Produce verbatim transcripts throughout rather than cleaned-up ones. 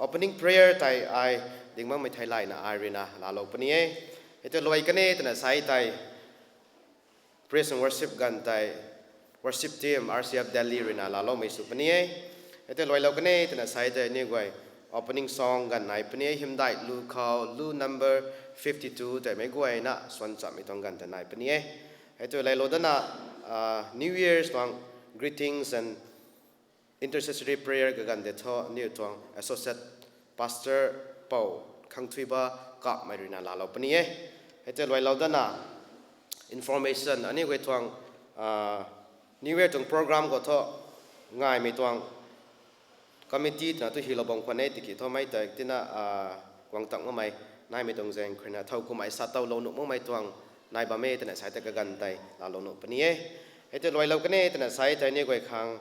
Opening prayer tei ai ding makmei theilayna ai ruina laalou puni e. Hei tei luai kan e twna sa tei, praise and worship ganv tei worship team R C F Delhi ruina laaloumei sw puni e. Hei tei luailou kan e twna sa tei aniu guay opening song ganv nai puni e, hymdaih lu khou lu number fifty two tei meic guayna swan chammei tuang ganv tei nai puni e. Hei tei luailou dana New Year's tuang greetings and intercessory prayer kaganv tei thu aniu tuang associate pastor Pou Khangthuiba Kapmei ruina laalou puni e. Hei tei luailou dana information aniu guay tuang New Year tuang program khou thu ngaimei tuang committee twna tu hylou bam khwan e tiki thu mei tei tina guang tang makmei naimei tuang zaeng khuina thow kumhmei sa towlou nuh makmei tuang nai bam e twna sa tei kaganv tei laalou nuh puni e. Hei tei luailou kan e twna sa tei aniu guay khang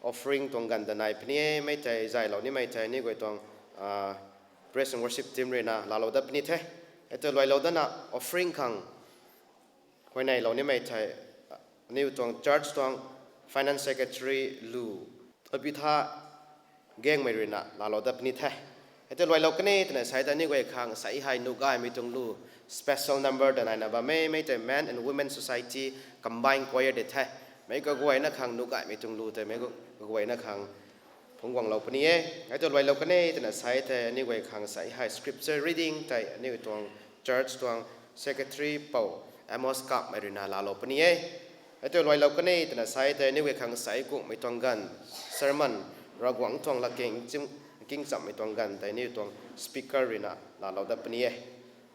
offering tuang ganv tei nai puni e, mei tei zaylou nimei tei aniu guay tuang praise and worship team ruina laalou dat puni the. Hei tei luailou dana offering khang huayneylou nimei thei aniu tuang church tuang finance secretary lu Abitha Gangmei ruina laalou dat puni the. Hei tei luailou kan e twna sa tei aniu guay khang sei hei nuh gaymei tuang lu special number tei naina bam e, mei tei Men and Women Society combined choir tei the. Meic kaguayna khang nuh gaymei tuang lu tei meic kaguayna khang phungc guanglou puni e. Hei tei luailou kan e twna sa tei aniu guay khang sei hei scripture reading tei aniu tuang church tuang secretary Pou Amos Kapmei ruina laalou puni e. Hei tei luailou kan e twna sa tei aniu guay khang sei kungmei tuang ganv sermon, Ravguangc tuang latkaeng kingchamhmei tuang ganv tei aniu tuang speaker ruina laalou dat puni e.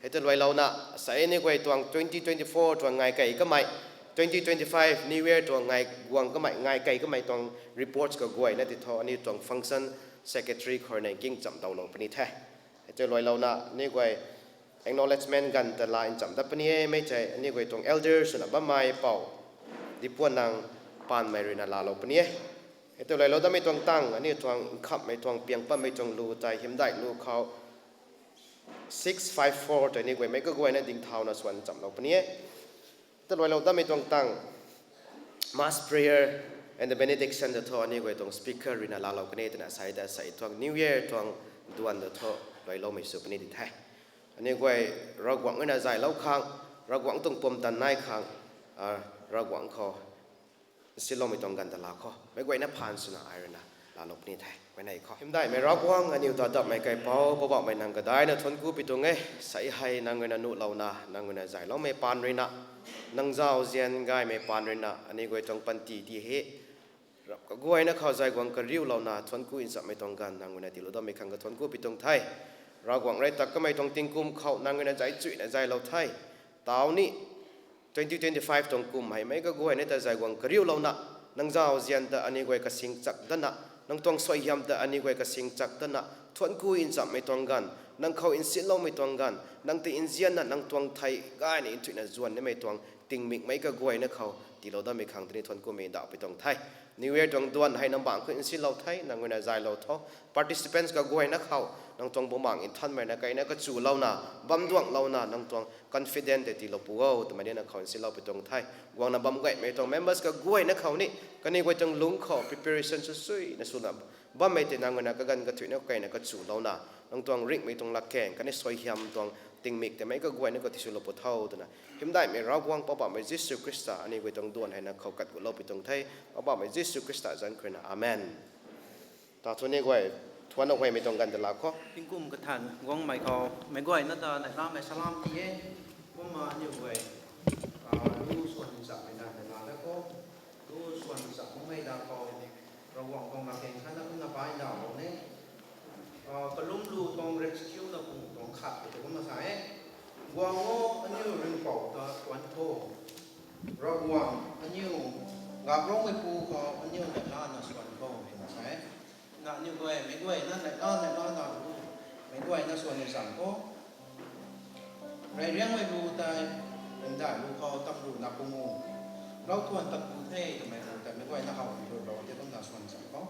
Hei tei luailouna sei aniu guay tuang twenty twenty-four tuang ngai kei kamei, twenty twenty-five New Year tuang ngai guang kamei, ngai kei kamei tuang reports kaguayna ti thu aniu tuang function secretary khou rui na kingcham towlou puni the. Hei tei luailouna aniu guay acknowledgement ganv ta laa nchamh dat puni e, mei tei aniu guay tuang elders swna bammei Pou Dipuannang Panmei ruina laalou puni e. Hei tei luailou datmei tuang tang aniu tuang nkhamhmei tuang piang patmei tuang lu tei hymdaih lu khou six five four tei aniu guay meic kaguayna dingthauna swan nchamhlou puni e. Tei luailou datmei tuang tang mass prayer and the benediction ta thu aniu guay tuang speaker ruina laalou kan e twna sa tei sei tuang New Year tuang duan ta thu luailoumei sw puni di the. Aniu guay Ravguangc ruina zaylou khang, Ravguangc tuang pumtan nai khang, Ravguangc khou nsinloumei tuang ganv ta laa khou meic guayna phaan swna ai ruina laalou puni the. Huayney khou hymdaihmei Ravguangc, aniu ta dammei kaipouc Poubauhmei nang kadaina thuanc ku pi tuang e. Sei hei nang ruina nuhlouna, nang ruina zayloumei paan ruina, nang zauzian gaymei paan ruina aniu guay tuang panty ti he rap kaguayna khou zay guang kariulouna thuanc ku nchamhmei tuang ganv nang ruina tiilou datmei khang kathuanc ku pi tuang the. Ravguangc rey tak kamei tuang tingkum khou nang ruina zay chuyna zaylou the. Tau ni twenty twenty-five tuang kum hei meic kaguayna ta zay guang kariulouna, nang zauzian ta aniu guay kasing chak dana, nang tuang suaihiam ta aniu guay kasing chak dana, thuanc ku nchamhmei tuang ganv, nang khou nsinloumei tuang ganv, nang ta nzianna nang tuang thei gayna nthuihna zuan nimei tuang tingmik meic kaguayna khou tiilou datmei khang tini thuanc kumei ndauh pi tuang the. New Year tuang duan hei nang bangc khou nsinlou the, nang ruina zaylou tho. Participants kaguayna khou nang tuang Bumaengh Nthanmei na kaina kachulouna, bamduanglouna nang tuang confident tei tiilou pu o twmei ni nang khou nsinlou pi tuang the. Guangna bam gaymei tuang members kaguayna khou ni kaniw guay tuang lungc khou preparation sw suina swna bammei tei nang ruina kaganv kathuihna kaina kachulouna, nang tuang ringhmei tuang latkaeng khatni suaihiam tuang tingmik tei meic kaguayna khou tiswlou pu tho twna hymdaihmei Ravguangc Poubauhmei Jisu Khrista aniu guay tuang duan hei nang khou kat gulou pi tuang the. Poubauhmei Jisu Khrista zanc khou ruina, amen. Ta thu ni guay thuanna huaymei tuang ganv ta laa khou. Tingkum kathan guangmei khou meic guayna ta neihlamei salam ti e. Kumna aniu guay lu swan nchamhmei ganv ta laa da khou. Lu swan nchamhmei da khou Ravguangc tuang latkaeng khatna kumna pai ndauhlou ni. Kalum lu tuang rescue na kum tuang khat tei kumna sa e. Guang o, aniu ringhpouc ta tuanc tho. Ravguangc, aniu gakhloumeipu khou aniu neihlana swan tho twna sa e. Na aniu guay meic guayna neihla neihlana lu, meic guayna swan nchamh khou reyriangmei lu tei ndai lu khou tamruhna pu mu, lau thuan tat pu the twmei lu tei meic guayna how ruhlou tei kumna swan nchamh khou.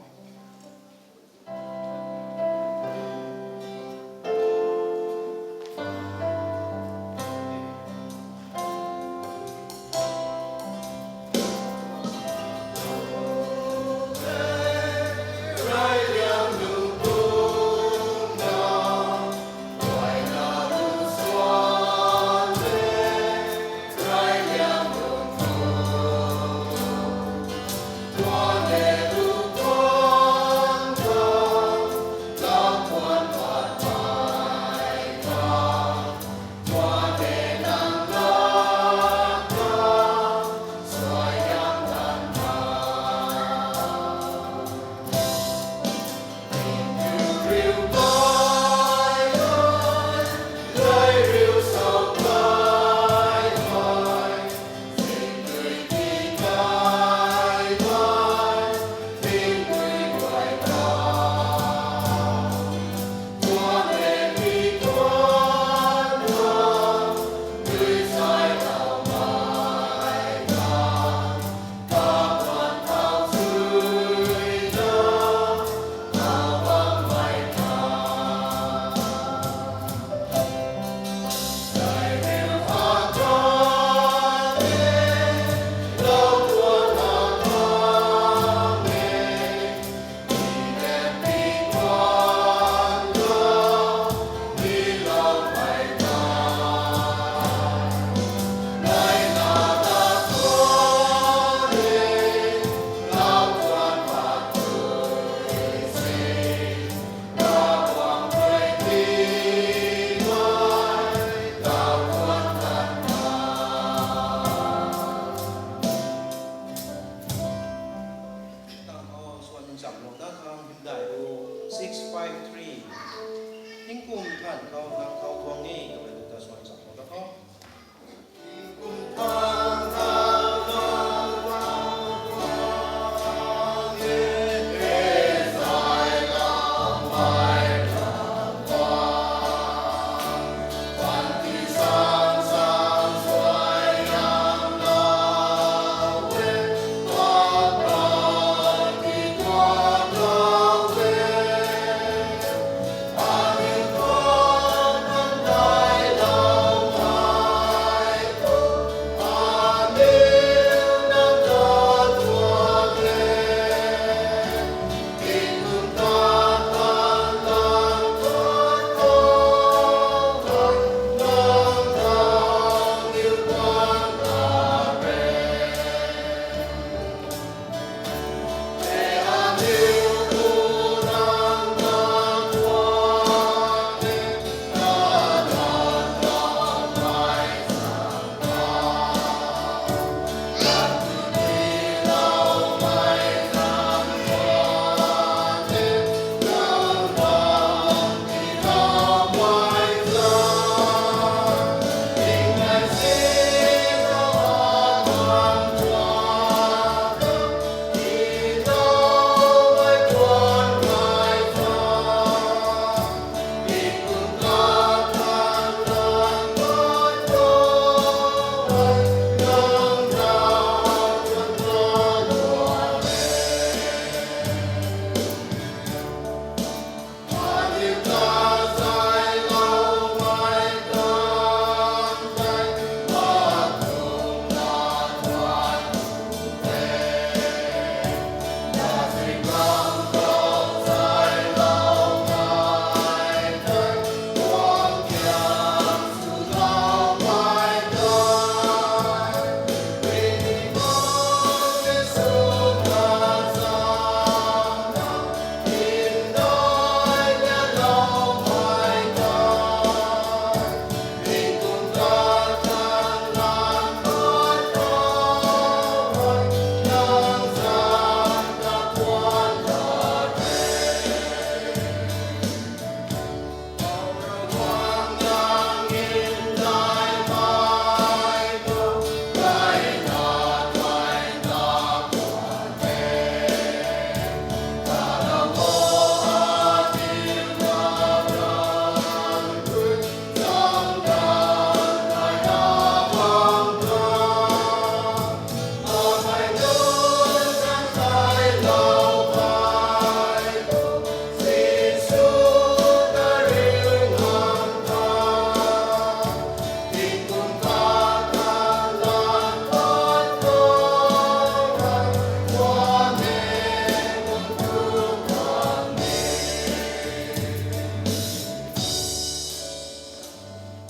Khou nang khou thuang ni, Kaipouc ta suan cham khou ta khou.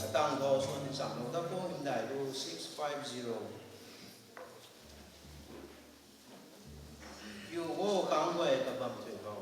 Katang khou suan cham khou ta khou hymdaih lu six five zero. Yu o kang guay kabam tui khou.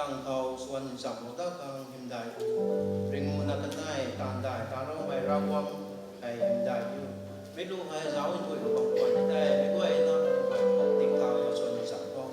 Ang khou swan ncham lou dat khang hymdaih. Ringmuna kanei, taanv dai, taanv roumei Ravguangc hei hymdaih diu. Mi lu hei zauc nthuih lou bam khwan tei, mi guayna, tingkauh swan ncham khou.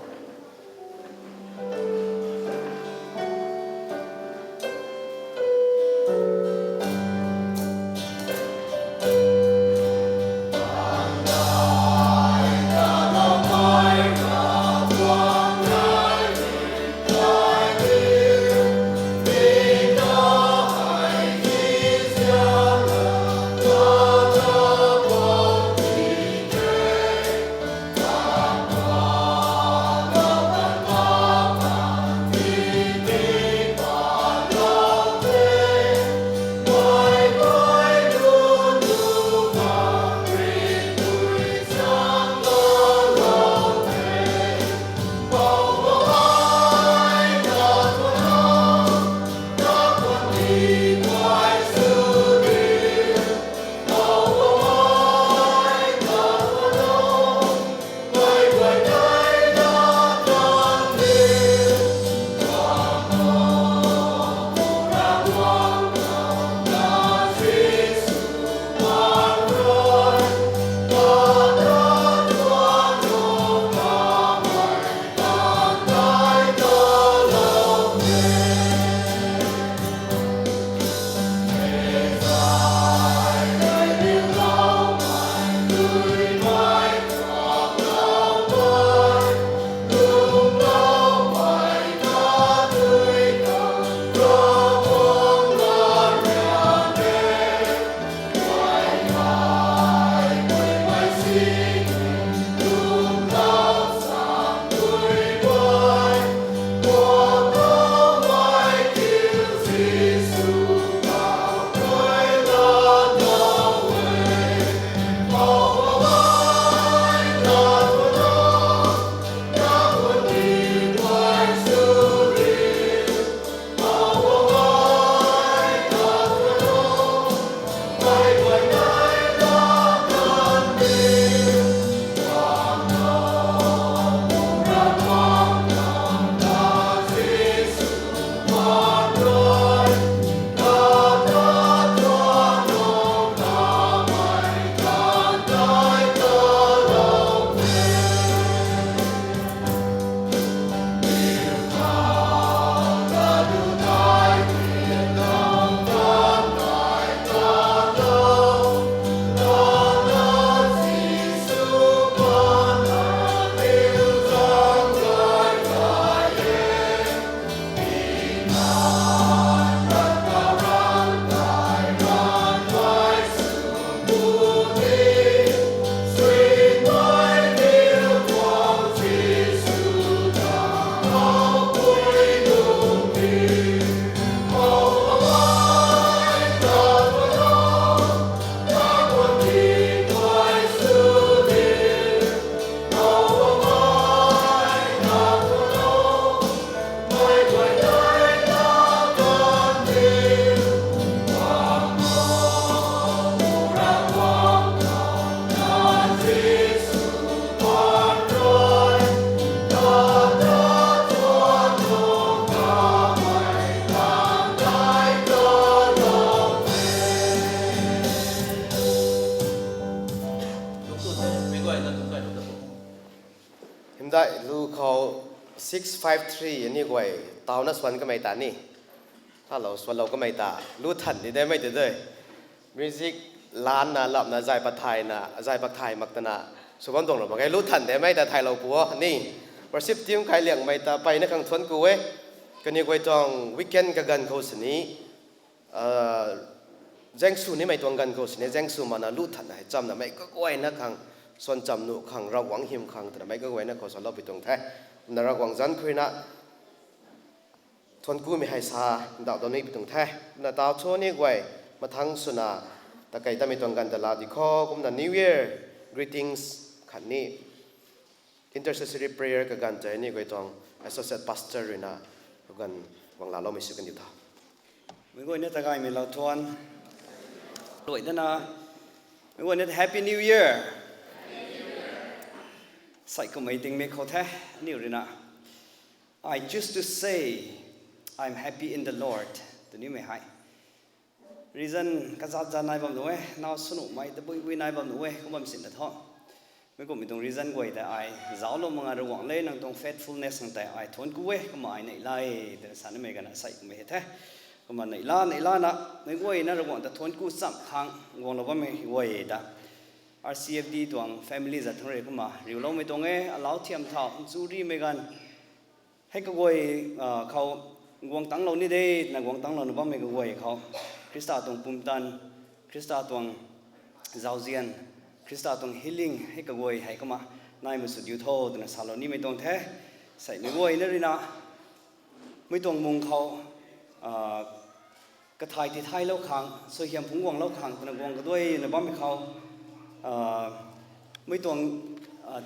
Hymdaih lu khou six five three ani guay tauna swan kamei ta ni. Thalou swanlou kamei ta. Lu than di de mei te de. Music lanna lamna zay pathayna, zay pathay mak tana. Sw bam tuang ra mak ge lu than de mei ta thaylou pu o ni. Worship team kai liangmei ta peyna khang thuan ku e. Kaniw guay tuang weekend kaganv khou sini. Ah, zaeng sw nimei tuang ganv khou sini zaeng sw mana lu thanna hei chamna mei kaguayna khang, swan cham nuh khang, Ravguangc hym khang twna mei kaguayna khou swanlou pi tuang the. Kumna Ravguangc zanc khuina thuan kumei hei sa ndauh dau ni pi tuang the. Kumna tau thu ni guay mathang swna takei tamei tuang ganv ta la di kho, kumna New Year greetings khatni intercessory prayer kaganv tei ni guay tuang associate pastor ruina kaganv guang laloumei sw kandiu tha. Mei guayna ta gaymei lou thuan. Luai dana. Mei guayna ta Happy New Year. Sai kummei dingmei khou the, aniu ruina. I choose to say, I'm happy in the Lord. Tw nimei hei reason kazat zat nai bam nuh e, naw swnuhmei tabui bui nai bam nuh e, kum bam sinna thu. Mi kummei tuang reason guay tei ai zauclou mak nga Ravguangc le nang tuang faithfulness khang tei ai thuanc ku e, kumna ai neihla e, twna sa nimei ganv sei kummei hei the. Kumna neihla, neihlana, meic guayna Ravguangc ta thuanc ku cham khang guanglou bammei guay ta R C F D tuang family zat thangc rui kumna riuloumei tuang e, alau thiam thau, nchurimei ganv. Hei kaguay khou guang tangclou ni de, twna guang tangclouna bammei kaguay khou Khrista tuang pumtan, Khrista tuang zauzian, Khrista tuang healing hei kaguay hei kumna nai ma sw diu tho, twna salou nimei tuang the. Seimei guayna ruina mei tuang mung khou kathay tithaylou khang, suaihiam phungc guanglou khang twna guang kaduaina bammei khou, mei tuang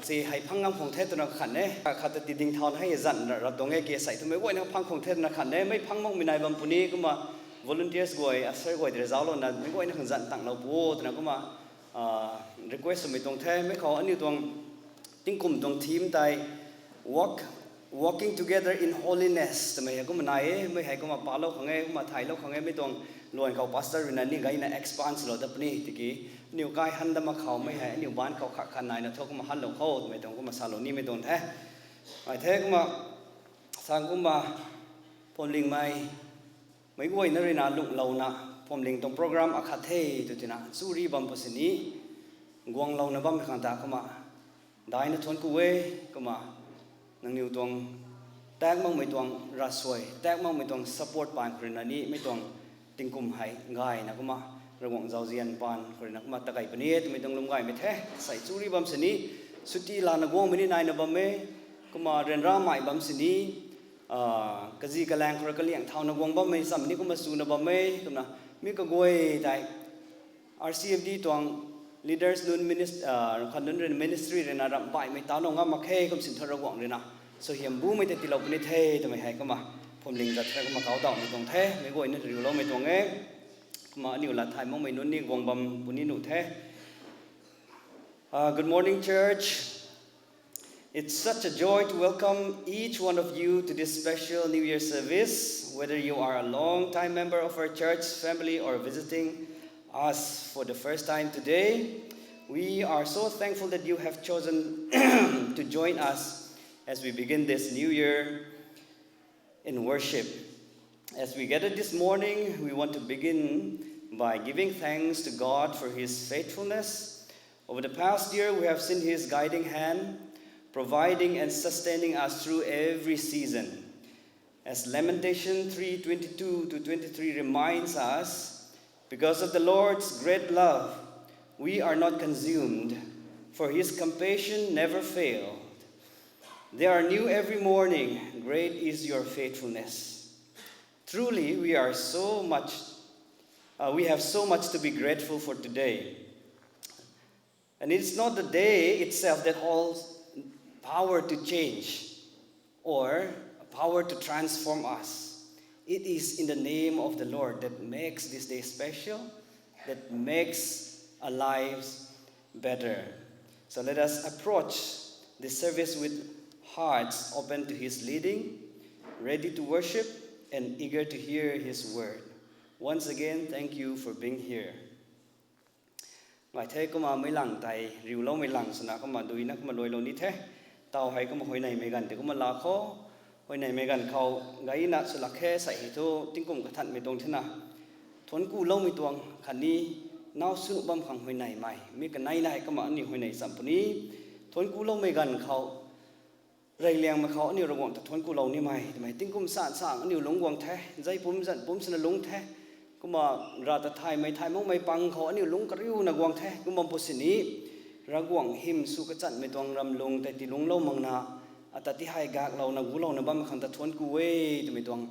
che hei phang ngam khang the twna khat e. Khat ta tiding thauna hei zanc ra tuang e, ke sei thumei guayna phang khang the twna khat e. Mei phang makmei nai bam puni, kumna volunteers guay, usher guay tei zauclouna mei guayna khang zanc tanglou pu o twna kumna request swmei tuang the. Mei khou aniu tuang tingkum tuang theme tei walk, Walking Together in Holiness twmei hei kumna nai e. Mei hei kumna palou khang e, kumna thaylou khang e, mei tuang luan khou pastor ruina ni gayna expand lou dat puni tiki, aniu kai han dat mak khou mei hei aniu ban khou khat khat naina thu kumna hanlou khou twmei tuang kumna salou nimei tuang the. Ai the kumna sang kumna phuamlingmei meic guayna ruina lunglouna phuamling tuang program akhat the tw tina churi bam pu sini guanglouna bammei khang ta kumna daina thuanc ku e. Kumna nangniw tuang tak makmei tuang ravsuai, tak makmei tuang support paan khou ruina ni mei tuang tingkum hei gayna kumna Ravguangc zauzian paan khou ruina kumna takei puni e twmei tuang lwm gaymei the. Sei churi bam sini chuti lana guangmei ni naina bam e. Kumna ryanramei bam sini kazi kalaeng khou rui kaliang thauna guang bammei cham ni kumna chuna bam e. Kumna mi kaguay tei R C F D tuang leaders nunc, khat nunc ruina ministry ruina ramh baihmei ta nung ngam mak khe, kum sin thu Ravguangc ruina suaihiam bumei tei tiilou puni the twmei hei kumna phuamling zat the kumna kau daumei tuang the. Meic guayna riuloumei tuang e. Kumna aniu lat thay makmei nunc ni guang bam puni nuh the. Uh, good morning, church. It's such a joy to welcome each one of you to this special New Year service. Whether you are a long-time member of our church family or visiting us for the first time today, we are so thankful that you have chosen to join us as we begin this new year in worship. As we gather this morning, we want to begin by giving thanks to God for His faithfulness. Over the past year, we have seen His guiding hand, providing and sustaining us through every season. As Lamentation three twenty-two to twenty-three reminds us, because of the Lord's great love, we are not consumed, for His compassion never failed. They are new every morning. Great is your faithfulness. Truly, we are so much, uh, we have so much to be grateful for today. And it's not the day itself that holds power to change or power to transform us. It is in the name of the Lord that makes this day special, that makes our lives better. So let us approach this service with hearts open to His leading, ready to worship, and eager to hear His word. Once again, thank you for being here. Ngai the kumna meic lang tei riuloumei lang swna kumna duina kumna luailou ni the. Tau hei kumna huayneymei ganv tei kumna laa khou, huayneymei ganv khou gayna sw lak khe sei hei thu tingkum kathanhmei tuang thena thuanc kuloumei tuang khatni naw sw bam khang huayneymei mi kaneina hei kumna aniu huayney cham puni. Thuanc kuloumei ganv khou reyliangmei khou aniu Ravguangc ta thuanc kulou nimei twmei tingkum san sang aniu lungc guang the, zai pumc zan pumc swna lungc the. Kumna Rav ta thaymei thay makmei pang khou aniu lungc kariuna guang the. Kum bam pu sini Ravguangc hym sw kachanmei tuang ramlung tei tii lungclou makna, ata ti hei gaklouna gulouna bammei khang ta thuanc ku e twmei tuang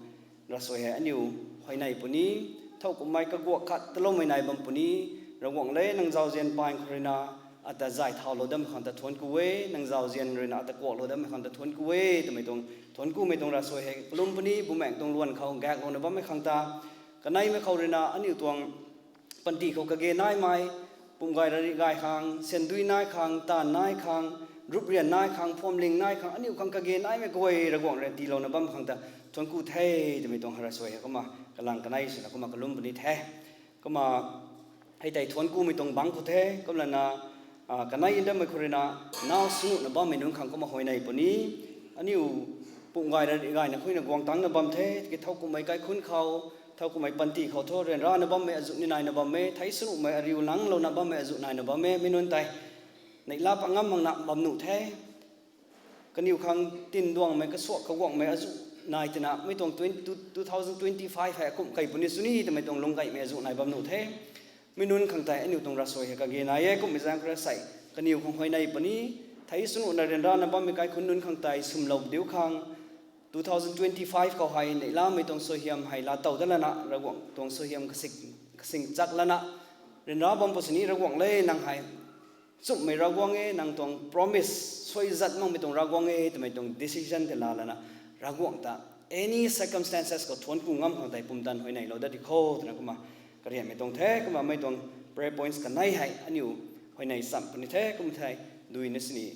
ravsuai hei aniu huayney puni. Thow kummei kaguak khat taloumei nai bam puni. Ravguangc le nang zauzian paan khou ruina ata zay thaulou dammei khang ta thuanc ku e, nang zauzian ruina ata kuaklou dammei khang ta thuanc ku e twmei tuang thuanc kumei tuang ravsuai hei kalum puni. Bumaengc tuang luan khou gaklouna bammei khang ta kaneimei khou ruina aniu tuang panty khou kage naimei, pum gay rari gay khang, syandui nai khang, taanv nai khang, rup rian nai khang, phuamling nai khang, aniu khang kage naimei guay Ravguangc rui tiilouna bam khang ta thuanc ku the twmei tuang hara suai hei kumna kalang kanei swna kumna kalum puni the. Kumna hei tei thuanc kumei tuang bangc khou the, kumlana, kanei ndammei khou ruina, nau swnuhna bammei nunc khang kumna huayney puni, aniu pum gay ra gayna khuina guang tangcna bam the, tiki thowkumhmei kaikhunc khou, thowkumhmei panty khou thu ryanrana bammei azuh ni naina bam e, thei swnuhmei ariu langlouna bammei azuh naina bam e, mi nunc tei neihla pat ngam makna bam nuh the. Kaniw khang tinduangmei, kasuak kaguangmei azuh nai twna, mi tuang twenty, two thousand twenty-five hei akumh kei puni sw ni twmei tuang lunggaymei azuh nai bam nuh the. Mi nunc khang tei aniu tuang ravsuai hei kage nai e, kumhmei zaeng khou rui sei kaniw khang huayney puni, thei swnuhna ryanrana bammei kaikhunc nunc khang tei swmlou diu khang, two thousand twenty-five khou hei neihlamei tuang suaihiam hei laatow dat lana, Ravguangc tuang suaihiam kasing, kasing chak lana, ryanra bam pw sini Ravguangc le, nang hei nchumhmei Ravguangc e, nang tuang promise suaizat makmei tuang Ravguangc e twmei tuang decision tei laa lana, Ravguangc ta any circumstances khou thuanc ku ngam khang tei pumtan huayneylou dat di kho twna kumna karianmei tuang the. Kumna mei tuang prayer points kanei hei aniu huayney cham puni the, kum the, duina sini,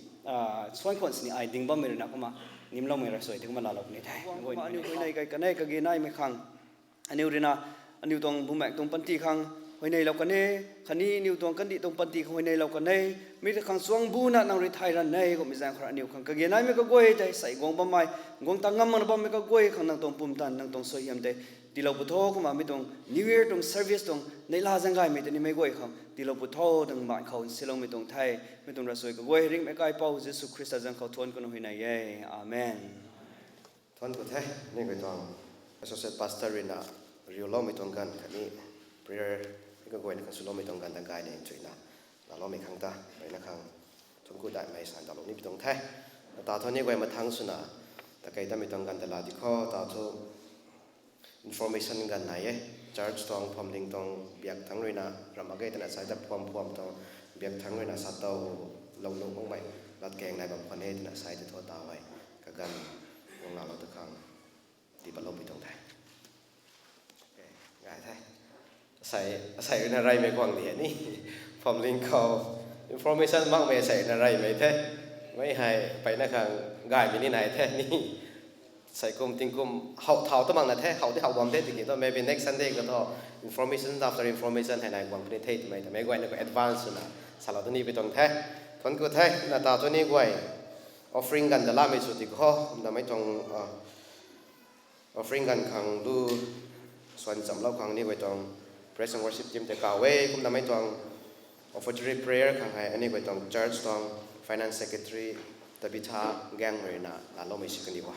suan khwan sini ai ding bammei ruina kumna nimloumei ravsuai tei kumna laalou puni the. Kumna aniu huayney kai kanei kage naimei khang aniu ruina, aniu tuang bumaengc tuang panty khang huayneylou kan e, khatni aniu tuang kandih tuang panty khang huayneylou kan e, mi ta khang chuang buna nang rui thay ranv e, kumhmei zaeng khou rui aniu khang kage naimei kaguay tei sei guang bammei, guang ta ngam makna bammei kaguay khang nang tuang pumtan, nang tuang suaihiam tei tiilou pw tho, kumna mi tuang New Year tuang service tuang neihla zaeng gaymei tei nimei guay khang tiilou pw tho, nang mai khou nsiloumei tuang the. Mi tuang ravsuai kaguay ringhmei kaipouc Jisu Khrista zaeng khou thuanc kuna huayney e. Amen. Thuanc ku the, ni guay tuang associate pastor ruina riuloumei tuang ganv khatni prayer ni kaguayna khang swloumei tuang ganv ta gayna nchuina laaloumei khang ta mpeyna khang thuanc ku daihmei san dahlou ni pi tuang the. Nata thu ni guay mathang swna takei tamei tuang ganv ta laa di kho, ta thu information ganv nai e. Church tuang phuamling tuang biak thangc ruina ram mak ge twna sai ta phuam phuam tuang biak thangc ruina sa tow lou nuh makmei latkaeng nai bam khwan e twna sai ta thu taw hei kaganv guang laalou ta khang tii patlou pi tuang the. Gay the. Asei, asei ruina reymei guang di e ni. Phuamling khou information makmei asei ruina reymei the. Mei hei mpeyna khang gaymei ni nai the ni. Sei kum tingkum how thau ta makna the, how di how bam the tiki thu maybe next Sunday khou thu information after information hei nai guang puni the twmei ta mei guayna khou advance swna salou ta ni pi tuang the. Thuanc ku the, nata thu ni guay offering ganv ta laamei sw di kho, namei tuang offering ganv khang lu suan chamlou khang ni guay tuang praise and worship team tei kaw e, kumna mei tuang offertory prayer khang hei ani guay tuang church tuang finance secretary Tabitha Gaeng ruina laaloumei si kaniw a.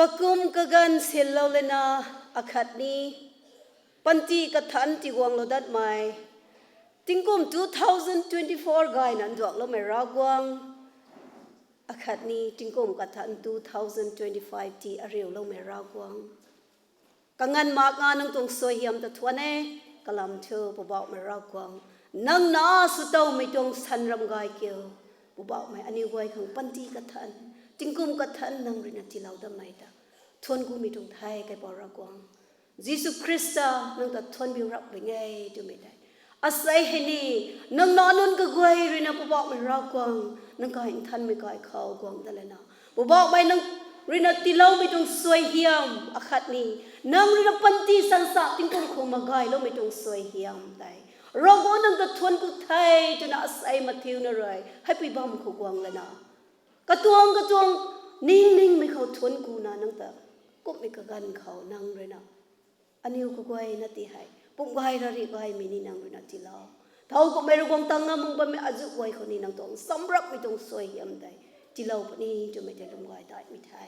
Kakum kaganv sinlou lana akhatni panty kathanc tiguanglou datmei, tingkum two thousand twenty-four gayna nduakloumei Ravguangc, akhatni tingkum kathanc two thousand twenty-five ti ariuloumei Ravguangc, kanganv mak nga nang tuang suaihiam ta thuan e. Kalam thu Poubauhmei Ravguangc, nang na swtowmei tuang sanram gay kiu, Poubauhmei aniw guay khang panty kathanc, tingkum kathanc nang ruina tiilou datmei ta thuan kumei tuang the, Kaipouc Ravguangc. Jisu Khrista, nang ta thuanbiu rap ring e twmei tei asei hei ni, nang nac nunc kaguay ruina Poubauhmei Ravguangc, nang kai nthanmei kai khou guang dat lana, Poubauhmei nang ruina tiiloumei tuang suaihiam akhatni, nang ruina panty sansa tingkum khou magayloumei tuang suaihiam tei Ravguangc nang ta thuan ku the twna asei mathiuna rui hei pui bam khou guang lana, katuang katuang ning ningmei khou thuan kuna nang ta kumhmei kaganv khou nang ruina aniw kaguayna ti hei pumgay rari gaymei ni nang ruina tiilou. Thowkumhmei Ravguangc tang na mung bammei azuh guay khou ni nang tuang samrammei tuang suaihiam tei tiilou puni twmei tei lwm gay daihmei the.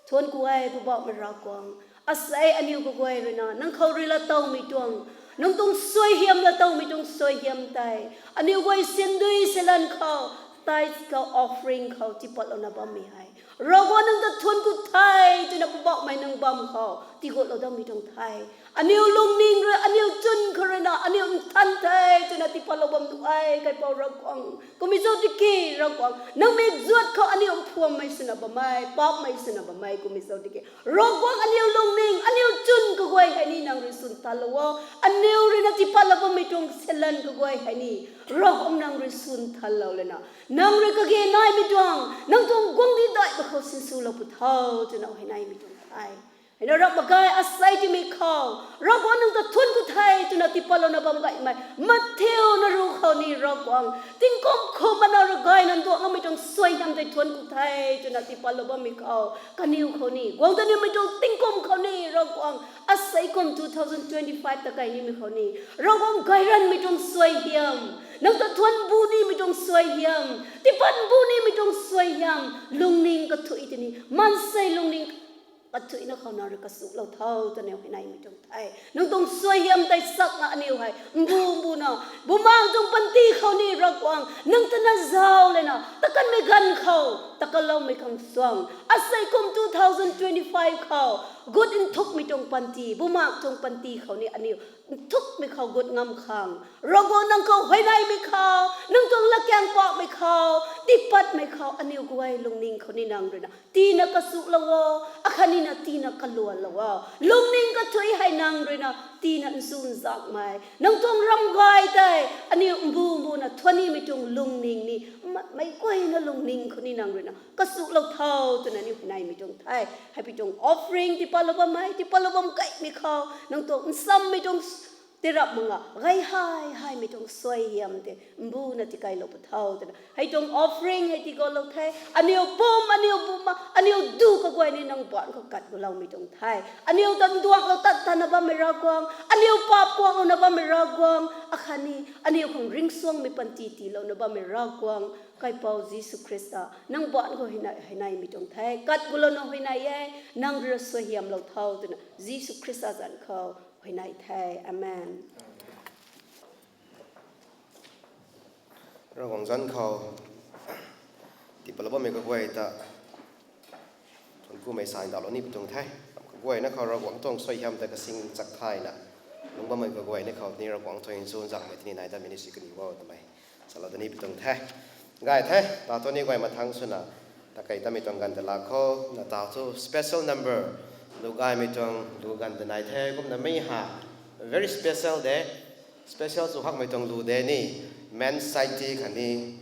Thuan ku e Poubauhmei Ravguangc, asei aniw kaguay ruina nang khou rui la towmei tuang, nang tuang suaihiam la towmei tuang suaihiam tei aniw guay sindui silan khou, tithe khou, offering khou tipatlouna bammei hei Ravguangc nang ta thuan ku the twna Poubauhmei nang bam khou tigutlou dammei tuang the. Aniw lungning rui, aniw chwn khou ruina aniw nthan the twna tipatlou bam tu e, Kaipouc Ravguangc. Kumhmei zauc tiki Ravguangc, nang mikzuat khou aniw mphuammei swna bammei, paapmei swna bammei kumhmei zauc tiki Ravguangc, aniw lungning, aniw chwn kaguay hei ni nang rui swn thanlou o. Aniw ruina tipatlou bammei tuang silan kaguay hei ni Ravguangc nang rui swn thanlou lana, nang rui kage naimei tuang, nang tuang guangcdic daih ba khou sinswlou pw tho twna hei naimei tuang the. Hei na rap mak ge, asei timei khou Ravguangc nang ta thuan ku the twna tipatlouna bam gaymei Matthew na ruc khou ni Ravguangc, tingkum khou mana rui gayna nduakloumei tuang suaihiam tei thuan ku the twna tipatlou bammei khou, kaniw khou ni guang ta nimei tuang tingkum khou ni Ravguangc, asei kum two thousand twenty-five ta kai nimei khou ni Ravguangc, gayranmei tuang suaihiam, nang ta thuan bu nimei tuang suaihiam, tipat bu nimei tuang suaihiam, lungning kathuic tei ni maansei lungning kathuicna khou nang rui kasuklou tho twna hei naimei tuang the. Nang tuang suaihiam tei sakna aniw hei mbu mbuna, bumaengc tuang panty khou ni Ravguangc nang ta na zauc lana, takanmei ganv khou takanloumei khang suang, asei kum two thousand twenty-five khou gut nthukmei tuang panty, bumaengc tuang panty khou ni aniw nthukmei khou gut ngam khang, Ravguangc nang khou hei naimei khou, nang tuang latkaeng pakmei khou, tipatmei khou aniw guay lungning khou ni nang ruina tina kasuklou o, akhatnina tina kaluanlou o. Lungning kathuic hei nang ruina tina nzunzakmei, nang tuang ram gay tei aniw mbu mbuna thuan nimei tuang lungning ni, ma- meic guayna lungning khou ni nang ruina kasuklou tho twna aniw hei naimei tuang the. Hei pi tuang offering tipatlou bammei, tipatlou bam gaymei khou nang tuang nsammei tuang tirap mak nga, gay hei heimei tuang suaihiam tei mbuna tikailou pw tho twna hei tuang offering hei tigaylou the. Aniw pum, aniw buma, aniw du kaguay ni nang baan khou kat guloumei tuang the. Aniw ta nduaklou tat tana bammei Ravguangc, aniw paap kuaklouna bammei Ravguangc, akhatni aniw khang ringcsuangmei panty tiilouna bammei Ravguangc, Kaipouc Jisu Khrista, nang baan khou hei nai- hei naimei tuang the. Kat gulouna hei nai e, nang rui suaihiamlou tho twna Jisu Khrista zanc khou hei nai the. Amen. Ravguangc zanc khou tipatlou bammei kaguay ta thuan kumei sa ndauhlou ni pi tuang the. Kaguayna khou Ravguangc tuang suaihiam ta kasing chak thayna lungc bammei kaguayna khou ni Ravguangc tuang nzunzakmei tini nai ta ministry kaniw o twmei salou da ni pi tuang the. Gay the, ta thu ni guay mathang swna, ta kei tamei tuang ganv ta lak khou na ta thu special number lu gaymei tuang lu ganv ta nai the. Kumna mei ha very special de, special chu hakmei tuang lu de ni, Men's Society khatni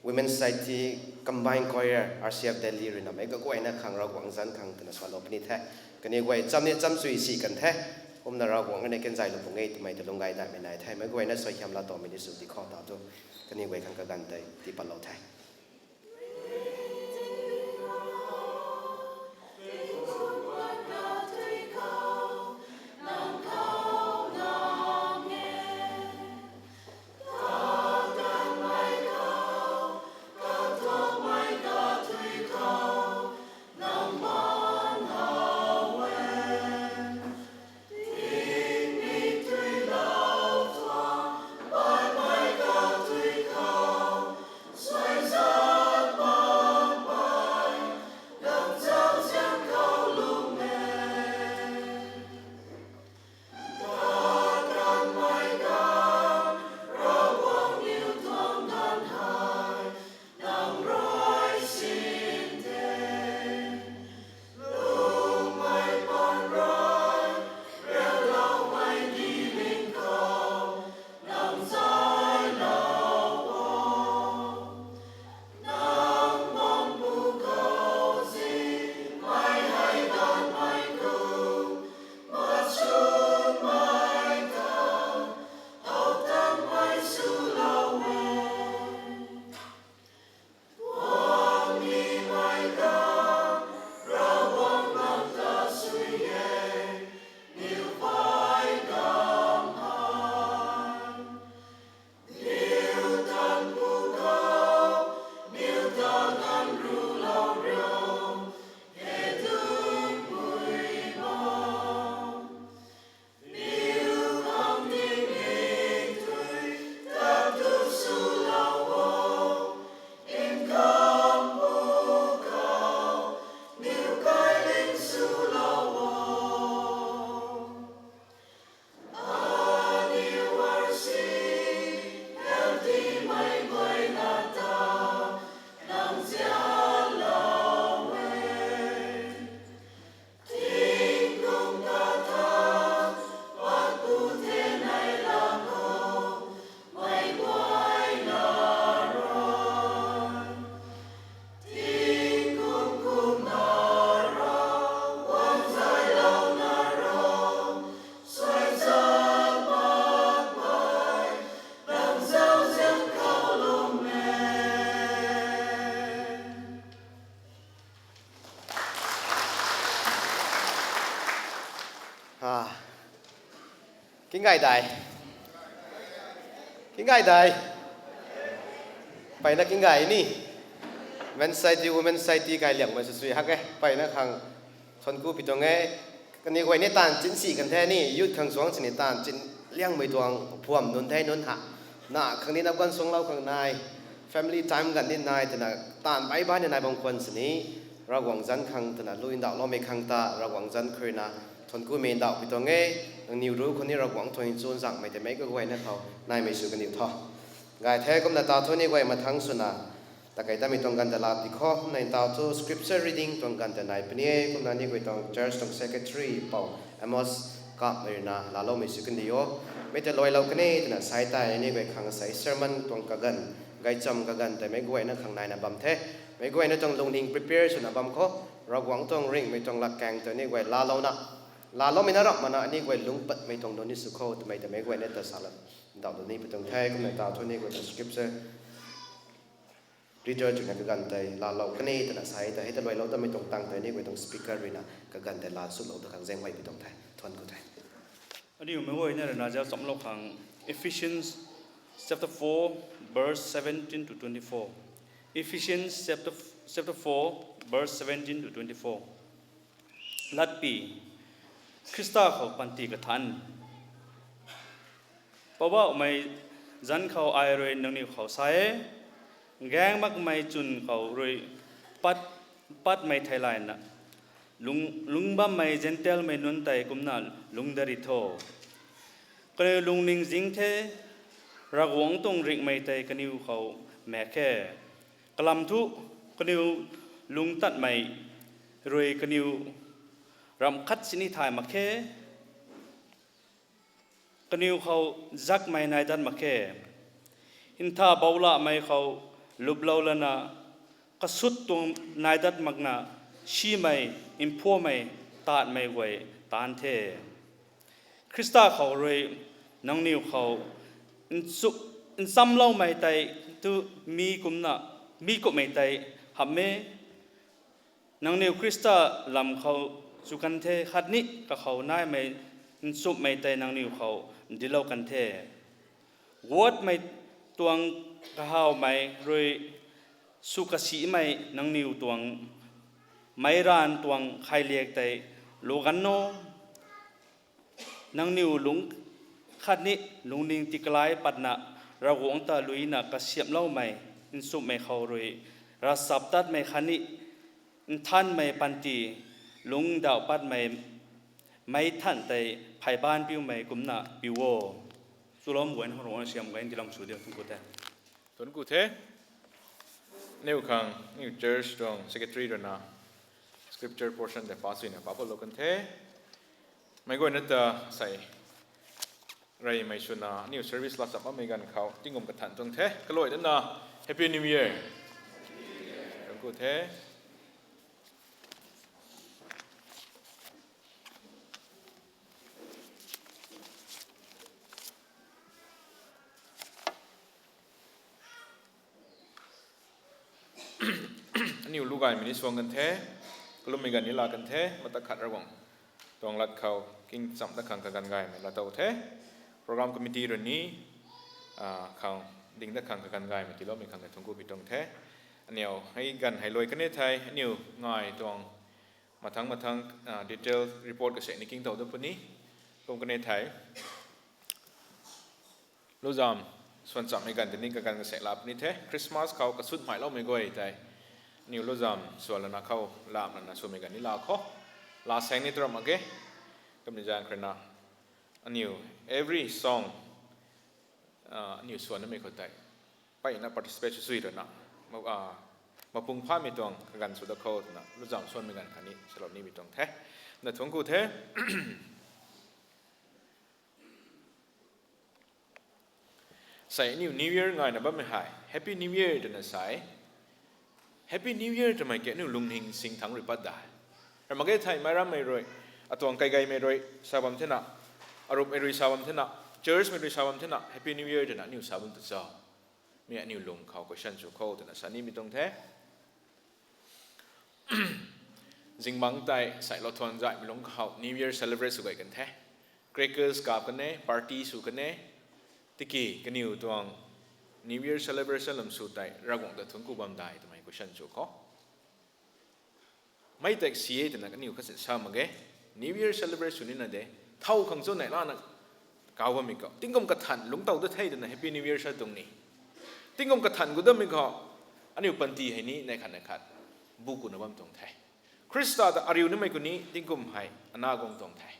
Women's Society Combined Choir, R C F Delhi ruina mei kaguayna khang Ravguangc zanc khang twna salou puni the. Kaniw guay cham ni cham chui si kan the. Kumna Ravguangc rui na kanzaylou puni e twmei ta lung gay daihmei nai the. Meic guayna suaihiam laa towmei ni sw di khou ta tu, kaniw guay khang kaganv tei tii patlou the. King gay dai. King gay dai. Mpeyna king gay ni. Men society, women society kai liangmei sw sui hak e. Mpeyna khang thuanc ku pi tuang e. Kaniw guay ni taanv chin si kan the ni, youth khang suang sini taanv chin liangmei tuang phuam nunc the nunc ha. Na khang ni nap ganv suanglou khang nai, family time ganv ni nai twna taanv bai bai ni nai bam khwan sini, Ravguangc zanc khang twna lu ndauhloumei khang ta Ravguangc zanc khou rui na thuanc kumei ndauh pi tuang e. Nangniw ru khou ni Ravguangc tuang nchun zangmei tei meic kaguayna khou naimei sw kaniw tho. Gay the. Kumna taw thu ni guay mathangc swna takei tamei tuang ganv ta laa ti khou, nai taw thu scripture reading tuang ganv ta nai puni e. Kumna ni guay tuang church tuang secretary pou Amos Kapmei rui na laaloumei sw kandi o. Mei ta luailou kan e twna sai tei ni guay khang sei sermon tuang kaganv, gaychamv kaganv tei meic guayna khang naina bam the. Meic guayna tuang lungning prepare swna bam khou, Ravguangc tuang ringhmei tuang latkaeng tei ni guay laalouna, laaloumei na ramh mana ni guay lungc patmei tuang nunc ni sw khou twmei ta meic guayna ta sa la ndauh lu ni pi tuang the. Kumna taw thu ni guay tuang scripture reader twna kaganv tei laalou kan e twna sai tei hei ta luailou tamei tuang tang tei ni guay tuang speaker rui na kaganv tei laa swlou ta khang zaenghuay pi tuang the. Thuanc ku the. Aniu meic guayna rui na zauc chamlou khang, Ephesians chapter four, verse seventeen to twenty-four. Ephesians chapter, chapter four, verse seventeen to twenty-four. Latpi, Khrista khou panty kathanc. Poubauhmei zanc khou ai rui nangniw khou sa e, gaeng makmei chwn khou rui pat, patmei theilayna, lung, lungc bammei Zentelmei nunc tei kumna lungc dat ri tho. Kaniw lungning zing the, Ravguangc tuang ringhmei tei kaniw khou maek khe. Kalam thu, kaniw lungc tatmei rui kaniw ramh khat sini thay mak khe. Kaniw khou zakmei nai dat mak khe. Ntha boulahmei khou luplou lana, kasut tuang nai dat makna, simei, mphamei, taanhmei guay taanc the. Khrista khou rui nangniw khou nchuk nchamloumei tei tu mi kumna mi kummei tei hamh e. Nangniw Khrista lam khou chu kan the khatni kakhou naimei nchumhmei tei nangniw khou ndilou kan the. Guatmei tuang kahawmei rui sw kasimei nangniw tuang meic ranv tuang khailiak tei lu gan o. Nangniw lung khatni lungning tikalai patna Ravguangc ta luina kasiamhloumei nchumhmei khou rui ravchaptatmei khatni nthanmei panty lungcdauh patmei meic than tei pheybanpiumei kumna piu o. Chulom guan khou Ravguangc siam guan tilam sw diu thuanc ku the. Thuanc ku the. Aniw khang, aniw church tuang secretary rui na scripture portion tei pa suina pa palou kan the. Meic guayna ta sei reymei swna aniw service laa cham bammei ganv khou tingkum kathan tuang the. Kaluai dana Happy New Year. Thuanc ku the. Aniw lu gaymei ni suang kan the, kalummei ganv ni laa kan the, mata khat Ravguangc tuang lat khou king cham dat khang kaganv gaymei laatow the. Program committee rui ni khang ding dat khang kaganv gaymei tiiloumei khang e thuanc ku pi tuang the. Aniw hei ganv hei luai kan e thei aniw ngai tuang mathangc mathangc detail report kasek ni king tow dat puni kum kan e thei. Luzam swan chammei ganv tei ni kaganv kasek laa puni the. Christmas khou kasut mhailoumei guay tei aniw luzam swan lana khou lam lana swmei ganv ni laa khou laa saeng ni tram mak ge. Kumni zaeng khou rui na aniw every song aniw swan namei khou tei mpeyna participate sw sui rui na mapung phamei tuang kaganv sw dat khou twna luzam swanmei ganv khatni salou nimei tuang the. Na thuanc ku the. Sei aniw New Year ngaina bammei hei Happy New Year twna sei. Happy New Year twmei ke aniw lungning sing thangc rui pat da. Ramh mak ge thei meic rammei rui, atuang kaigeimei rui sa bam thena, arupmei rui sa bam thena, churchmei rui sa bam thena Happy New Year twna aniw sa bam tu cho? Mi aniw lung khou question sw khou twna sa nimei tuang the. Zingbangc tei sei lou thuan zaihmei lungc khou New Year celebrate sw gay kan the. Crackers kap kan e, party sw kan e. Tiki kaniw tuang New Year celebration lam sw tei Ravguangc ta thuanc ku bam dai twmei question sw khou mei tak si e twna kaniw khat si sa mak ge. New Year celebrate sw nina de, thow khang cho neih lana kau bammei khou tingkum kathan lungc tow dat the twna Happy New Year sa tuang ni. Tingkum kathan gu datmei khou aniw panty hei ni neih khat neih khat bu kuna bam tuang the. Khrista ta ariu nimei khou ni tingkum hei ana guang tuang the.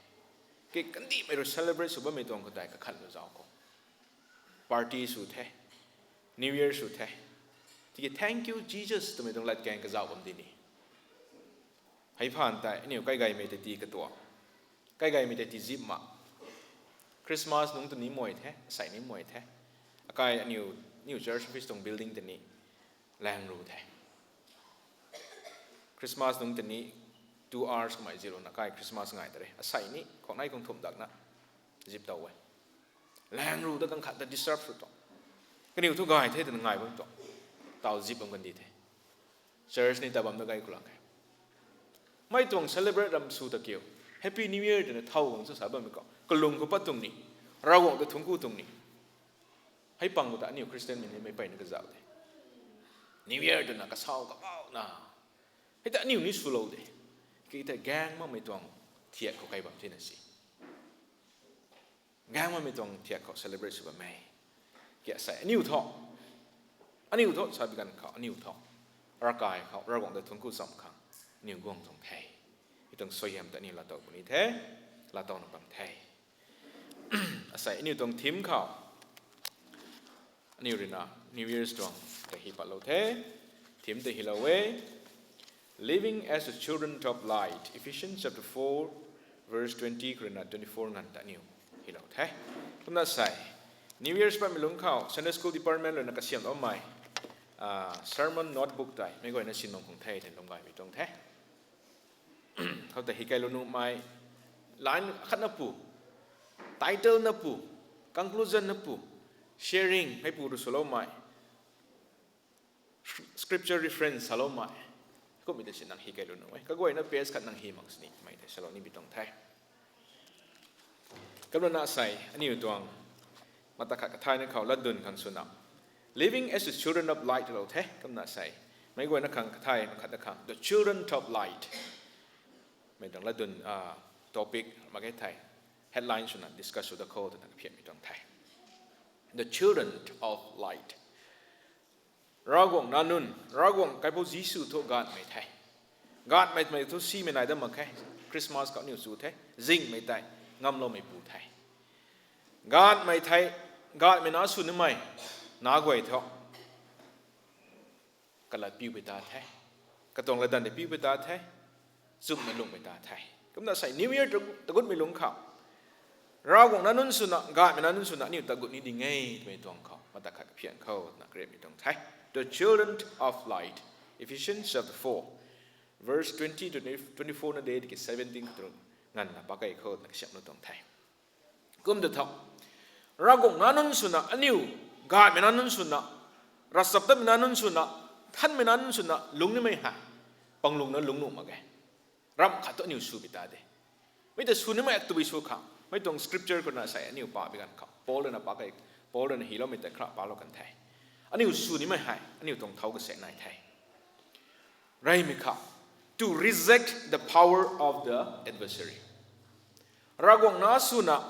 Ke kandihmei rui celebrate sw bammei tuang khou tei kakhanlou zauc khou party sw the, New Year sw the. Tiki thank you Jesus twmei tuang latkaeng kazauh bam di ni. Hei phaan tei aniw kaigeimei tei tii katuang, kaigeimei tei tii zip mak. Christmas nungc tw ni mei the, asei ni mei the. Akai aniw, aniw church office tuang building tei ni laeng ru the. Christmas nungc tei ni two hours kamei zip lana kai Christmas ngai ta re. Asei ni khwang nei khwang thumh dakna zip tow e. Laeng ru da kang khat ta disturb sw tuang. Kaniw thu gay the twna ngai bam tuang. Taw zip bam kandi the. Church ni ta bam da gay khou lang khe. Mei tuang celebrate ram sw ta kiu, Happy New Year twna thow guang sw sa bammei khou kalung khou pat tuang ni, Ravguangc ta thuanc ku tuang ni. Hei pang khou ta aniw Christianmei ni mei mpeyna kazauh de. New Year twna kasau kabauna hei ta aniw ni swlou de. Ki tei gaeng makmei tuang thiak khou kai bam thena si. Gaeng makmei tuang thiak khou celebrate sw bammei. Ki asei aniw thu, aniw thu sa bi ganv khou aniw thu ravkai khou Ravguangc ta thuanc ku cham khang aniw guang tuang the. Mi tuang suaihiam ta aniw laatow puni the, laatowna bam the. Asei aniw tuang theme khou aniw rui na New Year's tuang tei hi patlou the. Theme tei hilou e, Living as the Children of Light, Ephesians chapter four, verse twenty khou rui na twenty four nganv ta aniw hilou the. Kumna sei New Year's patmei lungc khou Sunday School Department rui na kasiamhloumei sermon notebook tei meic guayna sin bam khang the twna lwm gaymei tuang the. Khou tei hi kailou nuhmei line akhatna pu title na pu, conclusion na pu, sharing hei pu ru swloumei, scripture reference saloumei, kummei ta si nang hi kei lu nuh e. Kaguayna page khat nang hi mak sini mei tei salou ni bi tuang the. Kumna na sei aniu tuang mata khat kathayna khou latdyn khang swna, living as the children of light lou the. Kumna sei meic guayna khang kathay mak khat da khang the children of light, mei tuang latdyn topic mak e thei, headline swna discuss sw da khou twna kaphianmei tuang the. The children of light. Ravguangc nac nunc, Ravguangc kaipouc Jisu thu gaanvmei the. Gaanvmei twmei thu simei nai dat mak khe. Christmas khou aniu chu the, zingmei tei ngamloumeipu the. Gaanvmei the, gaanvmei nac sw nimei nac guay thu kalat piupui ta the, katuang latdanv tei piupui ta the, chumna lungmei ta the. Kumna sei New Year tagutmei lungc khou Ravguangc nac nunc swna, gaanvmei nac nunc swna aniu tagut ni ding e twmei tuang khou mata khat kaphian khou twna kariatmei tuang the. The children of light, Ephesians chapter four, verse twenty to twenty-four na de tiki seventeen khou tu nganvna pakei khou twna kasiamhlou tuang the. Kum ta tho, Ravguangc nac nunc swna aniu, gaanvmei nac nunc swna, ravchaptatmei nac nunc swna, nthanmei nac nunc swna lungc nimei hei panglungna lungc nuh mak ge. Ramh khat thu aniu sw pi ta de. Mi ta sw nimei tabui sw khang mei tuang scripture khou na sei aniu pa bi ganv khou Paul rui na pa kei, Paul rui na hyloumei tei khra palou kan the. Aniu sw nimei hei aniu tuang thau kasek nai the. Reymei khou, to reject the power of the adversary. Ravguangc nac swna,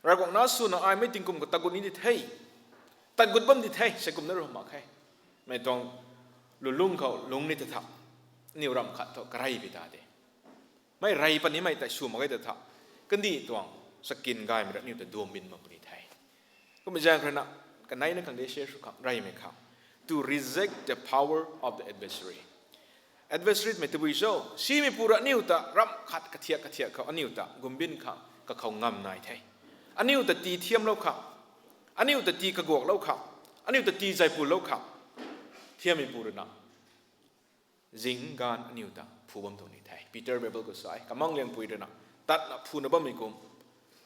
Ravguangc nac swna ai mei tingkum khou tagut ni di the, tagut bam di the, sei kumna ru mak khe. Mei tuang lulung khou lungc ni ta tha, aniu ramh khat thu karey pi ta de. Mei rey patnimei tei sw mak ge ta tha, kandih tuang chakin gaymei rui aniu ta duam bin mak puni the. Kummei zaeng khou rui na, kaneina khang de share sw khang reymei khou, to reject the power of the adversary. Adversary mei tabui cho, simeipu rui aniu ta ramh khat kathiak kathiak khou aniu ta gumbin khang kakhou ngam nai the. Aniu ta tii thiamlou khang, aniu ta tii kaguaklou khang, aniu ta tii zaipulou khang, thiammeipu rui na zing ganv aniu ta phu bam tuang ni the. Peter Bible khou sa e, kamang liangpui rui na tatna phuna bammei kum,